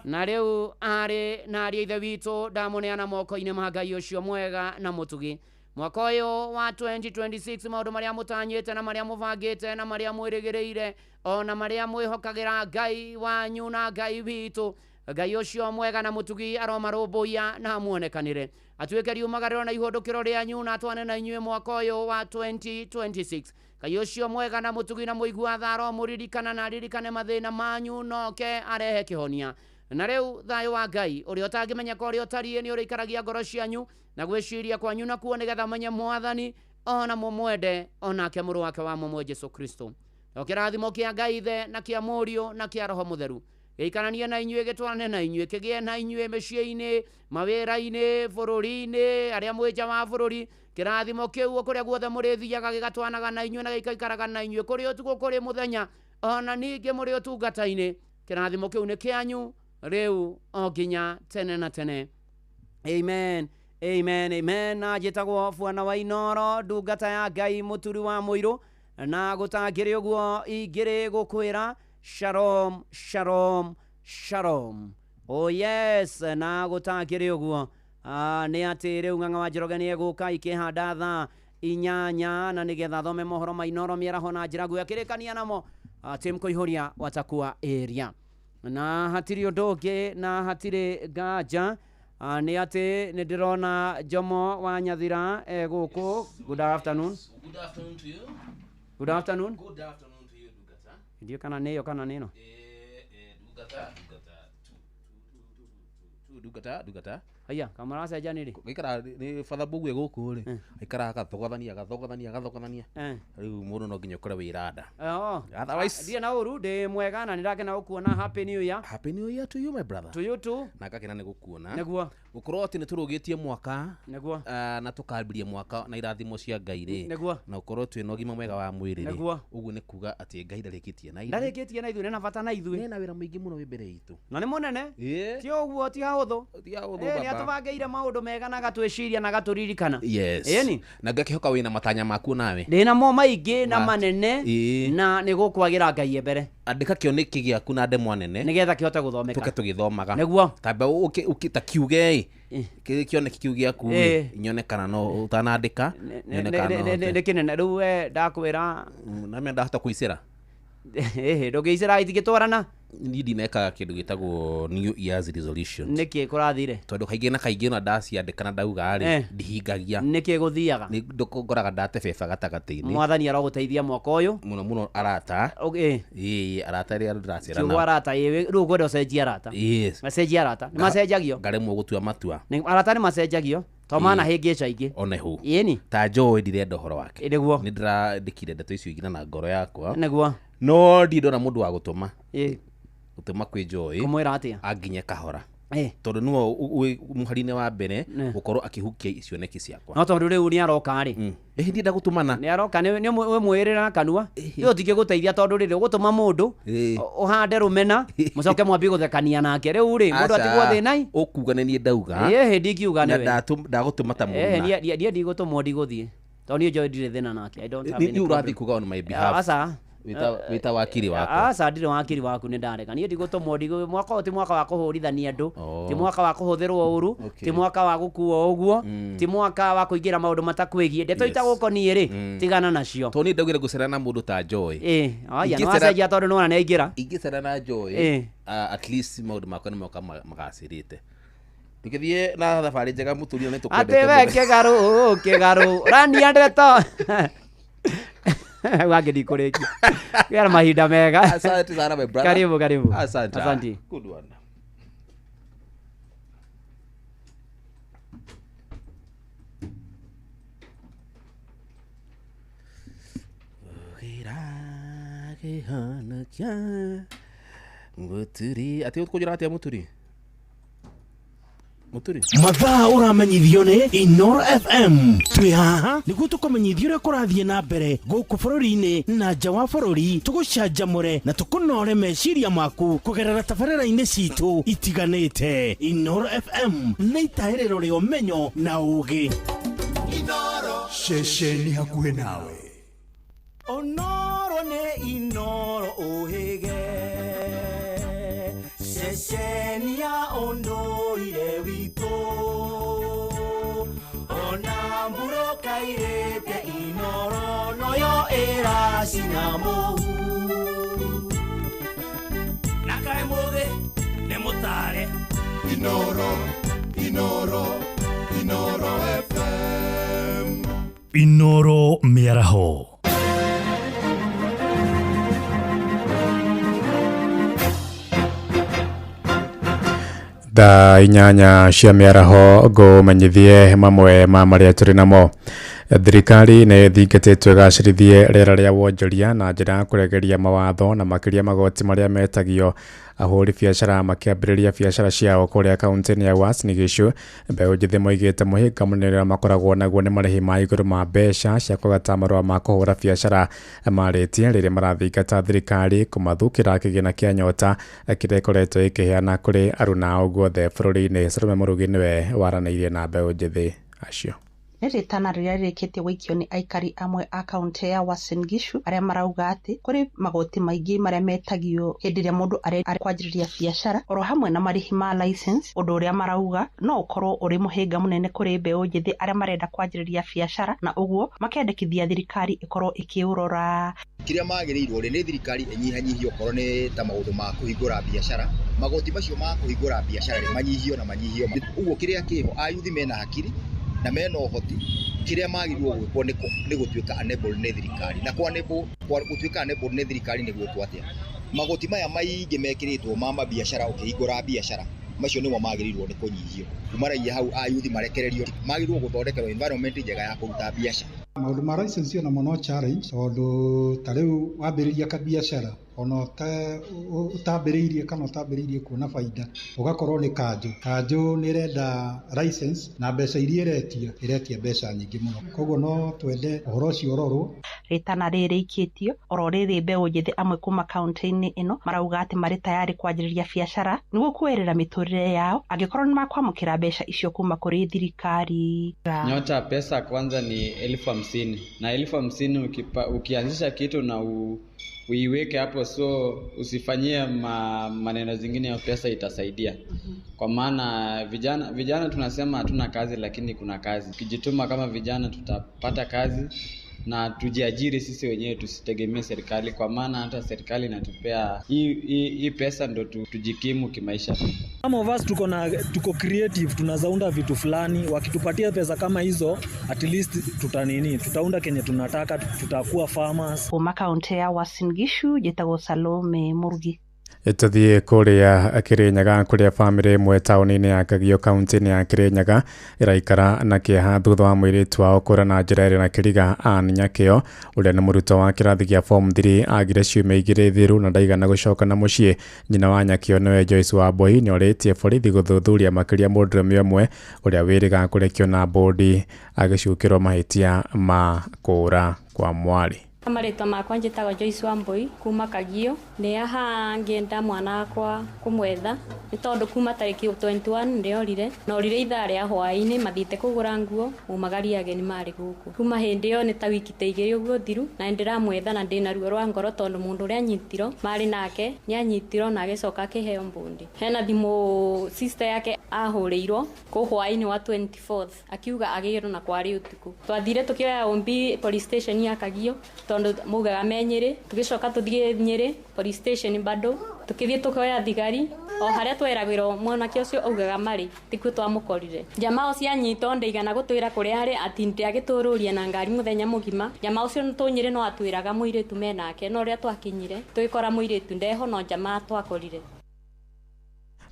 Na rĩu arĩ na ariũ a ithe witũ ndamũneana moko-inĩ ma Ngai ũcio mwega na mũtugi. Mwaka ũyũ wa 2026 maũndũ marĩa mũtanyĩte na marĩa mũbangĩte na marĩa mwĩrĩgĩrĩire ona marĩa mwĩhokagĩra Ngai wanyu na Ngai witũ, Ngai ũcio mwega na mũtugi aromarũmbũiya na amuonekanĩre, atuĩke riumagarĩro na ihũndũkĩro rĩanyu na atwane na inyuĩ mwaka ũyũ wa 2026. Ngai ũcio mwega na mũtugi na mũigua tha aromũririkana na aririkane mathĩna manyu noke arehe kĩhonia. Na rĩu thayũ wa Ngai ũrĩa ũtangĩmenyeka ũrĩa ũtariĩ nĩ ũrĩikaragia ngoro cianyu na gwĩciria kwanyu nakuo, nĩgetha menye mwathani ona mũmwende onake mũrũ wake wa mũmwe Jesũ Kristo. O kĩrathimo kĩa Ngai Ithe na kĩa Mũriũ na kĩa Roho Mũtheru gĩikaranie na inyuĩ, gĩtwarane na inyuĩ, kĩgĩe na inyuĩ mĩciĩ-inĩ, mawĩra-inĩ, bũrũri-inĩ, arĩa mwĩ nja wa bũrũri. Kĩrathimo kĩu kũrĩa guothe mũrĩthiaga gĩgatwanaga na inyuĩ na gĩgaikaraga na inyuĩ, kũrĩ ũtukũ kũrĩ mũthenya, ona ningĩ mũrĩ ũtungata-inĩ. Kĩrathimo kĩu nĩ kĩanyu rĩu o nginya tene na tene. Amen, amen, amen. Na njĩtagwo Bwana wa Inooro, ndungata ya Ngai mũturi wa mũirũ, na gũtangĩrĩ ũguo ingĩrĩ gũkwĩra shalom, shalom, shalom. Oh yes, na gũtangĩrĩ ũguo nĩ atĩ rĩu Ng'ang'a wa Njoroge nĩ egũka ikĩhanda thaa 8 na nĩgetha athome mohoro ma Inooro mĩaraho na njĩra nguhĩ akĩrĩkania namo Tim Kũihũria watakuwa area. Na hatirĩ ũndũ ũngĩ na hatirĩ nganja nĩ atĩ nĩ ndĩrona Jomo wa Nyathira egũkũ. Good afternoon. Good afternoon to you. Good afternoon. Good afternoon to you, Dugata. Ndiyo kana nĩyo kana nĩno? Dugata, Dugata, two, two, two, two, two, Dugata, Dugata. Haya, kamaracenjani rĩ? Gaikara nĩ Father Mbugu gũkũ rĩ, aikaraga agathogothania agathogothania agathogothania. Rĩu mũndũ no nginya ũkore wĩ rada. Oh. Otherwise- Ndirĩ na ũru, ndĩ mwega na nĩndakena gũkuona. Happy New Year. Happy New Year to you, my brother. To you too. Na ngakena nĩ gũkuona. Nĩguo. Gũkorwo atĩ nĩ tũrũgĩtie mwaka. Nĩguo. Na tũkambĩrĩria mwaka na irathimo cia Ngai rĩ. Nĩguo. Na ũkorwo twĩna ũgima mwega wa mwĩrĩ rĩ. Nĩguo. Ũguo nĩ kuga atĩ Ngai ndarĩkĩtie na ithuĩ. Ndarĩkĩtie na ithuĩ, nĩ na bata na ithuĩ. Nĩ na wĩra mũingĩ mũno wĩ mbere itũ. Na nĩ mũnene. Ĩĩ. Ti ũguo, ti hahũthũ. Ti hahũthũ, Ĩĩ, nĩ baba. atũbangĩire maũndũ mega na agatwĩciria na agatũririkana. Yes. Ĩni. Na ngakĩhoka wĩna matanya maku nawe. Ndĩ namo maingĩ na manene Ĩĩ. na nĩ gũkwagĩra Ngai mbere. Andĩka kĩoneki gĩaku na ndemwa nene. Nĩgetha kĩhote gũthomeka. Tũke tũgĩthomaga. Nĩguo. Tamba ta kiuge ĩ. Kĩoneki kĩu gĩaku Ĩĩ. ĩ, nyone kana no ũtanandĩka. Nyone kana no Nĩ hote. kĩnene rĩu we ndakwĩra. Na mimi ndahota kũicĩra. Ĩhĩ, ndũngĩicĩra itingĩtwarana. Niĩ ndinekaga kĩndũ gĩtagwo New Year's resolution. Nĩkĩ kũrathire? Tondũ kaingĩ na kaingĩ ona ndaciandĩka na ndauga rĩ, ndihingagia. Nĩkĩ gũthiaga? Nĩ ngoraga ndatebeba gatagatĩ-inĩ. Mwathani arogũteithia mwaka ũyũ. Mũno mũno arata. Ĩĩ, arata arĩa ndĩracera Kiugo nao. arata, ĩĩ, rĩu ũkwenda ũcenjie arata. Yes. Macenjie arata. Nĩ macenjagio. Ngaremwo gũtua matua. Arata nĩ macenjagio. To mana hĩngĩca ingĩ. One hu. Ĩni. Ta Joe ndirenda ũhoro wake. Nĩguo. Nĩ ndĩrandĩkire ndeto icio igĩna na ngoro yakwa. Nĩguo. No ndirĩ ndona mũndũ wa gũtũma. Ĩĩ. Gũtũma kwĩ Joy. Kũmwĩra atĩa? Anginye kahora. Ĩĩ. Tondũ nĩwe wĩ mũhari-inĩ wa mbere Nĩ. gũkorwo akĩhukia cioneki ciakwa. No tondũ rĩu nĩ aroka rĩ. Ĩhĩ, ndienda gũtũmana. Nĩ aroka nĩ wĩmwĩrĩra na kanua. Rĩu ũtingĩgũteithia tondũ rĩrĩ ũgũtũma mũndũ ũhande rũmena mũcoke mwambie gũthekania nake. Rĩu rĩ mũndũ Aca, atigwo thĩna-i. Ũkuga nĩ niĩ ndauga. Ĩhĩ, ndingiuga Na nĩwe. ndagũtũma ta Ĩhĩ, mũruna. niĩ ndigũtũmwo, ndigũthiĩ. Tondũ niĩ Joy ndirĩ thĩna nake. I don't have Nĩ any ũrathiĩ problem. kuga on my behalf. Aca. Wĩta wakiri wakwa. Aca, ndirĩ wakiri waku, nĩ ndarega. Niĩ ndigũtũmwo, mwaka ũyũ ti mwaka wa kũhũrithania andũ, Oh. ti mwaka wa kũhũthĩrwo ũru, Okay. ti mwaka wa gũkuo ũguo, ti mwaka wa kũingĩra maũndũ matakwĩgiĩ. Ndeto Yes. itagũkoniĩ rĩ, tigana nacio. Tondũ niĩ ndaugire ngũcera na mũndũ ta Joy. Ĩĩ, aya, nĩ wacenjia tondũ nĩwona nĩ aingĩra. Ingĩcera na Joy, Ĩĩ. at least maũndũ makwa nĩ moka magacĩrĩte. Tũgĩthiĩ na thabarĩ njega mũtũria, nĩ tũkwendete Atĩ we mũno. kĩgarũ kĩgarũ rania ndeto wangĩ ndikũrĩkia. Gĩa na mahinda mega. Asante sana, my brother. Karibu, karibu. Asante. Asante. Good one. Kĩhonokia Mũturi, atĩ ũkũnjĩra atĩa Mũturi? Mũturi. Mathaa ũramenyithio nĩ Inoro FM. Twĩ haha nĩguo tũkũmenyithia ũrĩa kũrathiĩ na mbere gũkũ bũrũri-inĩ na nja wa bũrũri, tũgũcanjamũre na tũkũnore meciria maku kũgerera tabarĩra-inĩ citũ itiganĩte. Inoro FM nĩ itahĩrĩro rĩa ũmenyo na ũgĩ. Ceceni hakuhĩ nawe. Onoro nĩ Inoro ũhĩge, ceceni ya ũndũire witũ, ona mburũka irĩte Inoro noyo ĩracina mũhu. Na kaĩ mũgĩ nĩ mũtare. Inoro, Inoro, Inoro FM. Inoro mĩaraho. Thaa 8 cia mĩaraho ngũmenyithie mamwe ma marĩa tũrĩ namo. Thirikari nĩ ĩthingatĩtwo ĩgacĩrithie rĩera rĩa wonjoria na njĩra ya kũregeria mawatho na makĩria magoti marĩa metagio ahũri biacara makĩambĩrĩria biacara ciao kũrĩa kaunti-inĩ ya Uasin Gishu. Mbeũ njĩthĩ moigĩte mũhĩnga mũnene ũrĩa makoragwo naguo nĩ marĩhi ma igũrũ ma mbeca cia kũgata marũa ma kũhũra biacara marĩtie rĩrĩa marathingata thirikari kũmathukĩra kĩgĩna kĩa nyota kĩrĩa ĩkoretwo ĩkĩheana kũrĩ aruna ao guothe bũrũri-inĩ. Salome Mũrugi nĩwe waranĩirie na mbeũ njĩthĩ acio. Nĩ rĩtana rĩrĩa rĩrĩkĩtie gũikio nĩ aikari amwe a kaunti ya Uasin Gishu arĩa marauga atĩ kũrĩ magoti maingĩ marĩa metagio hĩndĩ ĩrĩa mũndũ arenda kwanjĩrĩria biacara oro hamwe na marĩhi ma license, ũndũ ũrĩa marauga no ũkorwo ũrĩ mũhĩnga mũnene kũrĩ mbeũ njĩthĩ arĩa marenda kwanjĩrĩria biacara, na ũguo makendekithia thirikari ĩkorwo ĩkĩũrora. Kĩrĩa magĩrĩirwo rĩ nĩ thirikari ĩnyihanyihie okorwo nĩ ta maũndũ ma kũhingũra biacara, magoti macio ma kũhingũra biacara rĩ manyihio na manyihio. Ũguo kĩrĩa kĩho ayuthi mena hakiri na mena ũhoti, kĩrĩa magĩrĩirwo gwĩkwo nĩ gũtuĩka enabled nĩ thirikari, na kwa gũtuĩka enabled nĩ thirikari nĩ gwĩkwo atĩa? Magoti maya maingĩ mekĩrĩtwo ma mabiacara ũkĩhingũra biacara Macio nĩmo magĩrĩirwo nĩ kũnyihio. Kumaragia hau ayuthi marekererio, magĩrĩirwo gũthondekerwo environment njega ya kũruta biacara. Maũndũ ma license onamo no challenge, tondũ ta rĩu wambĩrĩria kabiacara ona ũtambĩrĩirie kana ũtambĩrĩirie kuona baida, ũgakorwo nĩ kanjũ. Kanjũ nĩ ĩrenda license na mbeca iria ĩretia, ĩretia mbeca nyingĩ mũno. Koguo no twende ũhoro ũcio ũrorwo. Rĩtana rĩrĩ rĩikĩtio oro rĩrĩ mbeũ njĩthĩ amwe kuma kaunti-inĩ ĩno marauga atĩ marĩ tayari kwanjĩrĩria biacara nĩguo kuoerera mĩtũrĩre yao angĩkorwo nĩ makwamũkĩra mbeca icio kuma kũrĩ thirikari. Nyota pesa kwanza ni 50,000 na 50,000 ukianzisha kitu na uiweke hapo, so usifanyie maneno zingine, ya pesa itasaidia. Kwa maana vijana tunasema hatuna kazi, lakini kuna kazi. Ukijituma kama vijana tutapata kazi na tujiajiri sisi wenyewe, tusitegemee serikali, kwa maana hata serikali inatupea hii pesa ndo tujikimu kimaisha. Some of us tuko creative, tunazaunda vitu fulani. Wakitupatia pesa kama hizo, at least tutaunda kenye tunataka, tutakuwa farmers. Kuma kaunti ya Uasin Gishu, njĩtagwo Salome Murugi. Tũthiĩ kũrĩa Kirinyaga kũrĩa bamĩrĩ ĩmwe taũni-inĩ ya Kagio kaunti-inĩ ya Kirinyaga ĩraikara na kĩeha thutha wa mũirĩtu wao kũra na njĩra ĩrĩ na kĩriga. Ann Nyakĩo ũrĩa nĩ mũrutwo wa kĩrathi gĩa form 3 agire ciumia 2 thiru na ndaigana gũcoka na mũciĩ. Nyina wa Nyakĩo nĩwe Joyce Wambui nĩorĩtie borithi gũthuthuria makĩria mũndũrũme ũmwe ũrĩa wĩrĩga kũrekio na bũndi agĩcukĩrwo mahĩtia ma kũũra kwa mwarĩ. Marĩtwa makwa njĩtagwo Joyce Wambui kuma Kagio. Nĩ haha ngĩenda mwana wakwa kũmwetha nĩ tondũ kuma tarĩki 21 ndĩorire na orire ithaa rĩa hwaĩ-inĩ mathiĩte kũgũra nguo mumagaria ageni marĩ gũkũ. Kuma hĩndĩ ĩyo nĩ ta wiki ta 2 ũguo thiru na ndĩramwetha na ndĩna ruo rwa ngoro tondũ mũndũ ũrĩa anyitirwo marĩ nake nĩ anyitirwo na agĩcoka akĩheo mbũndi. Hena thimũ sister yake ahũrĩirwo kũ hwaĩ-inĩ wa 24th akiuga agĩrwo na kwarĩ ũtukũ. Twathire tũkĩoya ombi police station ya Kagio tondũ maugaga me Nyĩrĩ, tũgĩcoka tũthiĩ Nyĩrĩ police station bado tũkĩthiĩ tũkĩoya thigari o harĩa tweragĩrwo mwanake ũcio augaga marĩ tikuo twamũkorire. Jamaa ũcio anyitwo ndaigana gũtwĩra kũrĩa arĩ ati ndagĩtũrũria na ngari mũthenya mũgima. Jamaa ũcio tũnyĩrĩ no atwĩraga mũirĩtu menake, no rĩrĩa twakinyire tũgĩkora mũirĩtu ndeho no jamaa twakorire.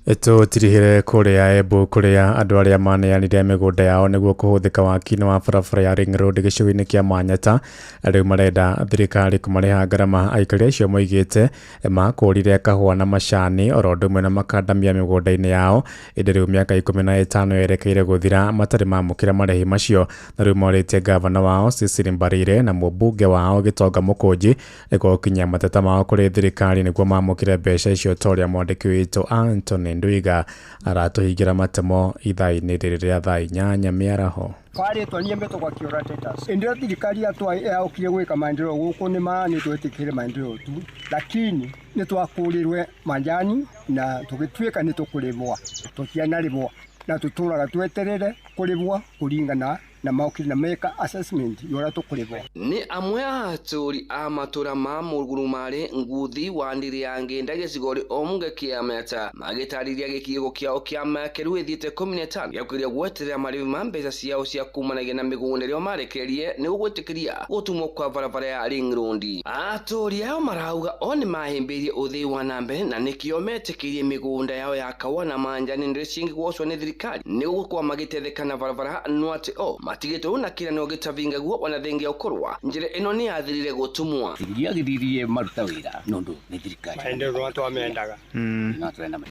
Tũtirihire kũrĩa Embu kũrĩa andũ arĩa maneanire mĩgũnda yao nĩguo kũhũthĩka waki-inĩ wa barabara ya Ring Road gĩcigo-inĩ kĩa Manyata rĩu marenda thirikari kũmarĩha ngarama. Aikari acio moigĩte makũrire kahũa na macani oro ũndũ ũmwe na makandamia mĩgũnda-inĩ yao, ĩndĩ rĩu mĩaka 15 yerekeire gũthira matarĩ mamũkĩra marĩhi macio, na rĩu morĩtie gavana wao Cecily Mbarire na mũmbunge wao Gĩtonga Mũkũnji nĩguo gũkinyia mateta mao kũrĩ thirikari nĩguo mamũkĩre mbeca icio ta ũrĩa mwandĩki witũ Anthony Nduiga aratũhingĩra matemo ithaa-inĩ rĩrĩ rĩa thaa 8 mĩaraho. Kwarĩtwo niĩ mbĩtũgwa Kĩũra Titus. Hĩndĩ ĩyo thirikari yaũkire gwĩka maendeleo gũkũ nĩ ma nĩ twetĩkĩre maendeleo tu, lakini nĩ twakũrĩrwe majani na tũgĩtuĩka nĩ tũkũrĩmwa, tũtianarĩmwa na tũtũraga tweterere kũrĩmwa kũringana na maukiri na meka assessment yora tũkũrĩmwa. Nĩ amwe a atũri a matũra ma mũrugurumari nguthi wa ndiri ya ngĩnda gĩcigo omunge kĩa Meta magĩtarĩria gĩkigo kĩao kĩa makeru ĩthiĩte 15 gĩa kũgeria gweterera marĩhi ma mbeca ciao cia kumanagia na mĩgũnda ĩrĩa marekereirie nĩguo gwĩtĩkĩria gũtumwo kwa barabara ya Ring Road. Atũri ao marauga o nĩ mahĩmbĩirie ũthii wa na mbere na nĩkĩo metĩkĩirie mĩgũnda yao ya kahũa na manjani ndĩrĩ cingĩgwocwo nĩ thirikari nĩguo gũkorwo magĩtetheka na barabara no atĩ o matigĩtwo na kĩranĩro gĩtavingagwo ona thengia ũkorwa njĩra ĩno nĩ yathirire gũtumwa. Iria gĩthirie maruta wĩra nũndũ nĩ thirikari maendeleo twamendaga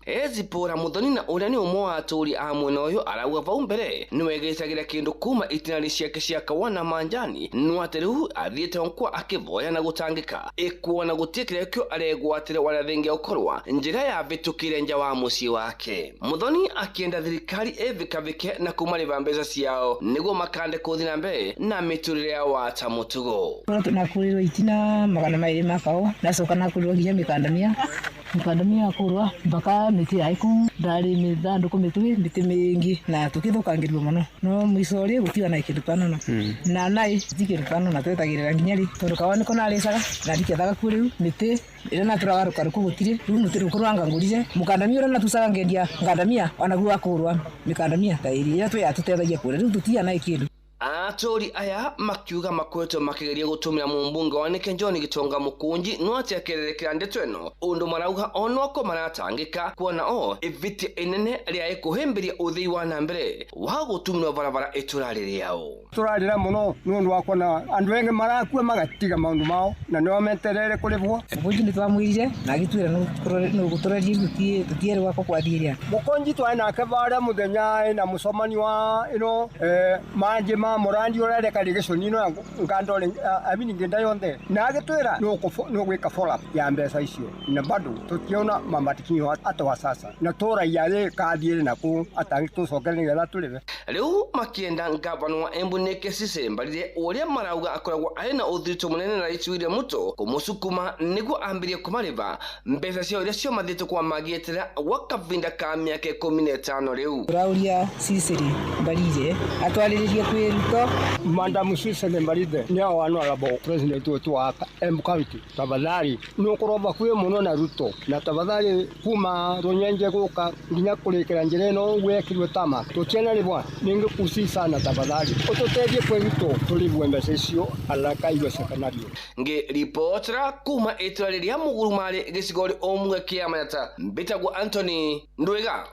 Ezipora Muthoni na ũrĩa nĩ ũmwe wa atũri a mwena ũyũ arauga vau mbere nĩwe gĩcagĩra kĩndũ kuma itinarĩ ciake cia kahũa na manjani no atĩ rĩu athiĩte kwa akĩvoya na gũtangĩka ĩkuona gũtirĩ kĩrĩa kĩo aregwatĩre ona thengia ũkorwa njĩra yavĩtũkĩire nja wa mũciĩ wake. Muthoni akĩenda thirikari ĩvikavĩke na kũmarĩva mbeca ciao nĩguo makande kũthi na mbere na mĩtũrĩre ya wata mũtugo. Nakurirwo itina 200 ma kahũa nacoka nakurirwo nginya mikandamia kurwa mpaka miti yaiku ndari mithanduku mitui miti mingi na tukithukangirwo muno no mwico ri gutiga na kindu panona na nai ti kindu panona twetagirira nginya ri tondu kawa niko naricaga na ndikethaga ku riu miti ira naturaga rukaruku gutiri riu muti rukurwanga ngurire mukandamia uria natucaga ngendia ngandamia onaguo akurwa mikandamia ta iri ira twiyatutethagia kuria riu tutia na kindu. Atũri aya makiuga makoretwo makigeria gutumira mumbunge wa Nike John Gitonga Mukunji no ati akererekera ndeto ĩno undu marauga onoko maratangĩka kuona o iviti inene rĩa ikuhĩmbĩria ũthii wa na mbere wa gũtumirwo barabara itũra rĩao. Turarira muno ni undu wa kuona andu engi marakua magatiga maundu mao na nio meterere kuribwo. Mukunji ni twamwirire na agitwira nugutureria tutierwa ko kwathiria. Mukunji twari nake varia muthenya na mucemani wa ino manji ma murandi urareka rigiconi ino ngandore amini nginda yonthe na agitwira nugwika follow up ya mbeca icio na bado tutiona mamatikinyo atwa sasa na turaia ri kathiire naku atangitucokere nigetha turibe. Riu makienda ngavana wa Embu Nick Cisse Mbarire uria marauga akoragwo ari na uthiritũ munene na Rais William Ruto kumucukuma niguo ambirie kumariva mbeca ciao iria ciomathĩtwo kwa magĩetera gwa kavinda ka mĩaka 15 riu. Turauria Cicely Mbarire atwarĩrĩrie kwĩ Ruto. Madam Cicely Mbarire nĩ honorable president wetu wa Embu County, tafadhali nukorwo bakuĩ mũno na Ruto na tafadhali kuma runyenje guka nginya kurikira njira ino gwekirwe tama tutianaribwa ningikusi sana tafadhali ututeithie kwĩ Ruto turibwe mbeca icio haraka iwezekanavyo. Ngĩribotera kuma itũra rĩrĩa Mũguru marĩ gĩcigo ũmwe kĩa Manyata, mbĩtagwo Anthony Ndwiga.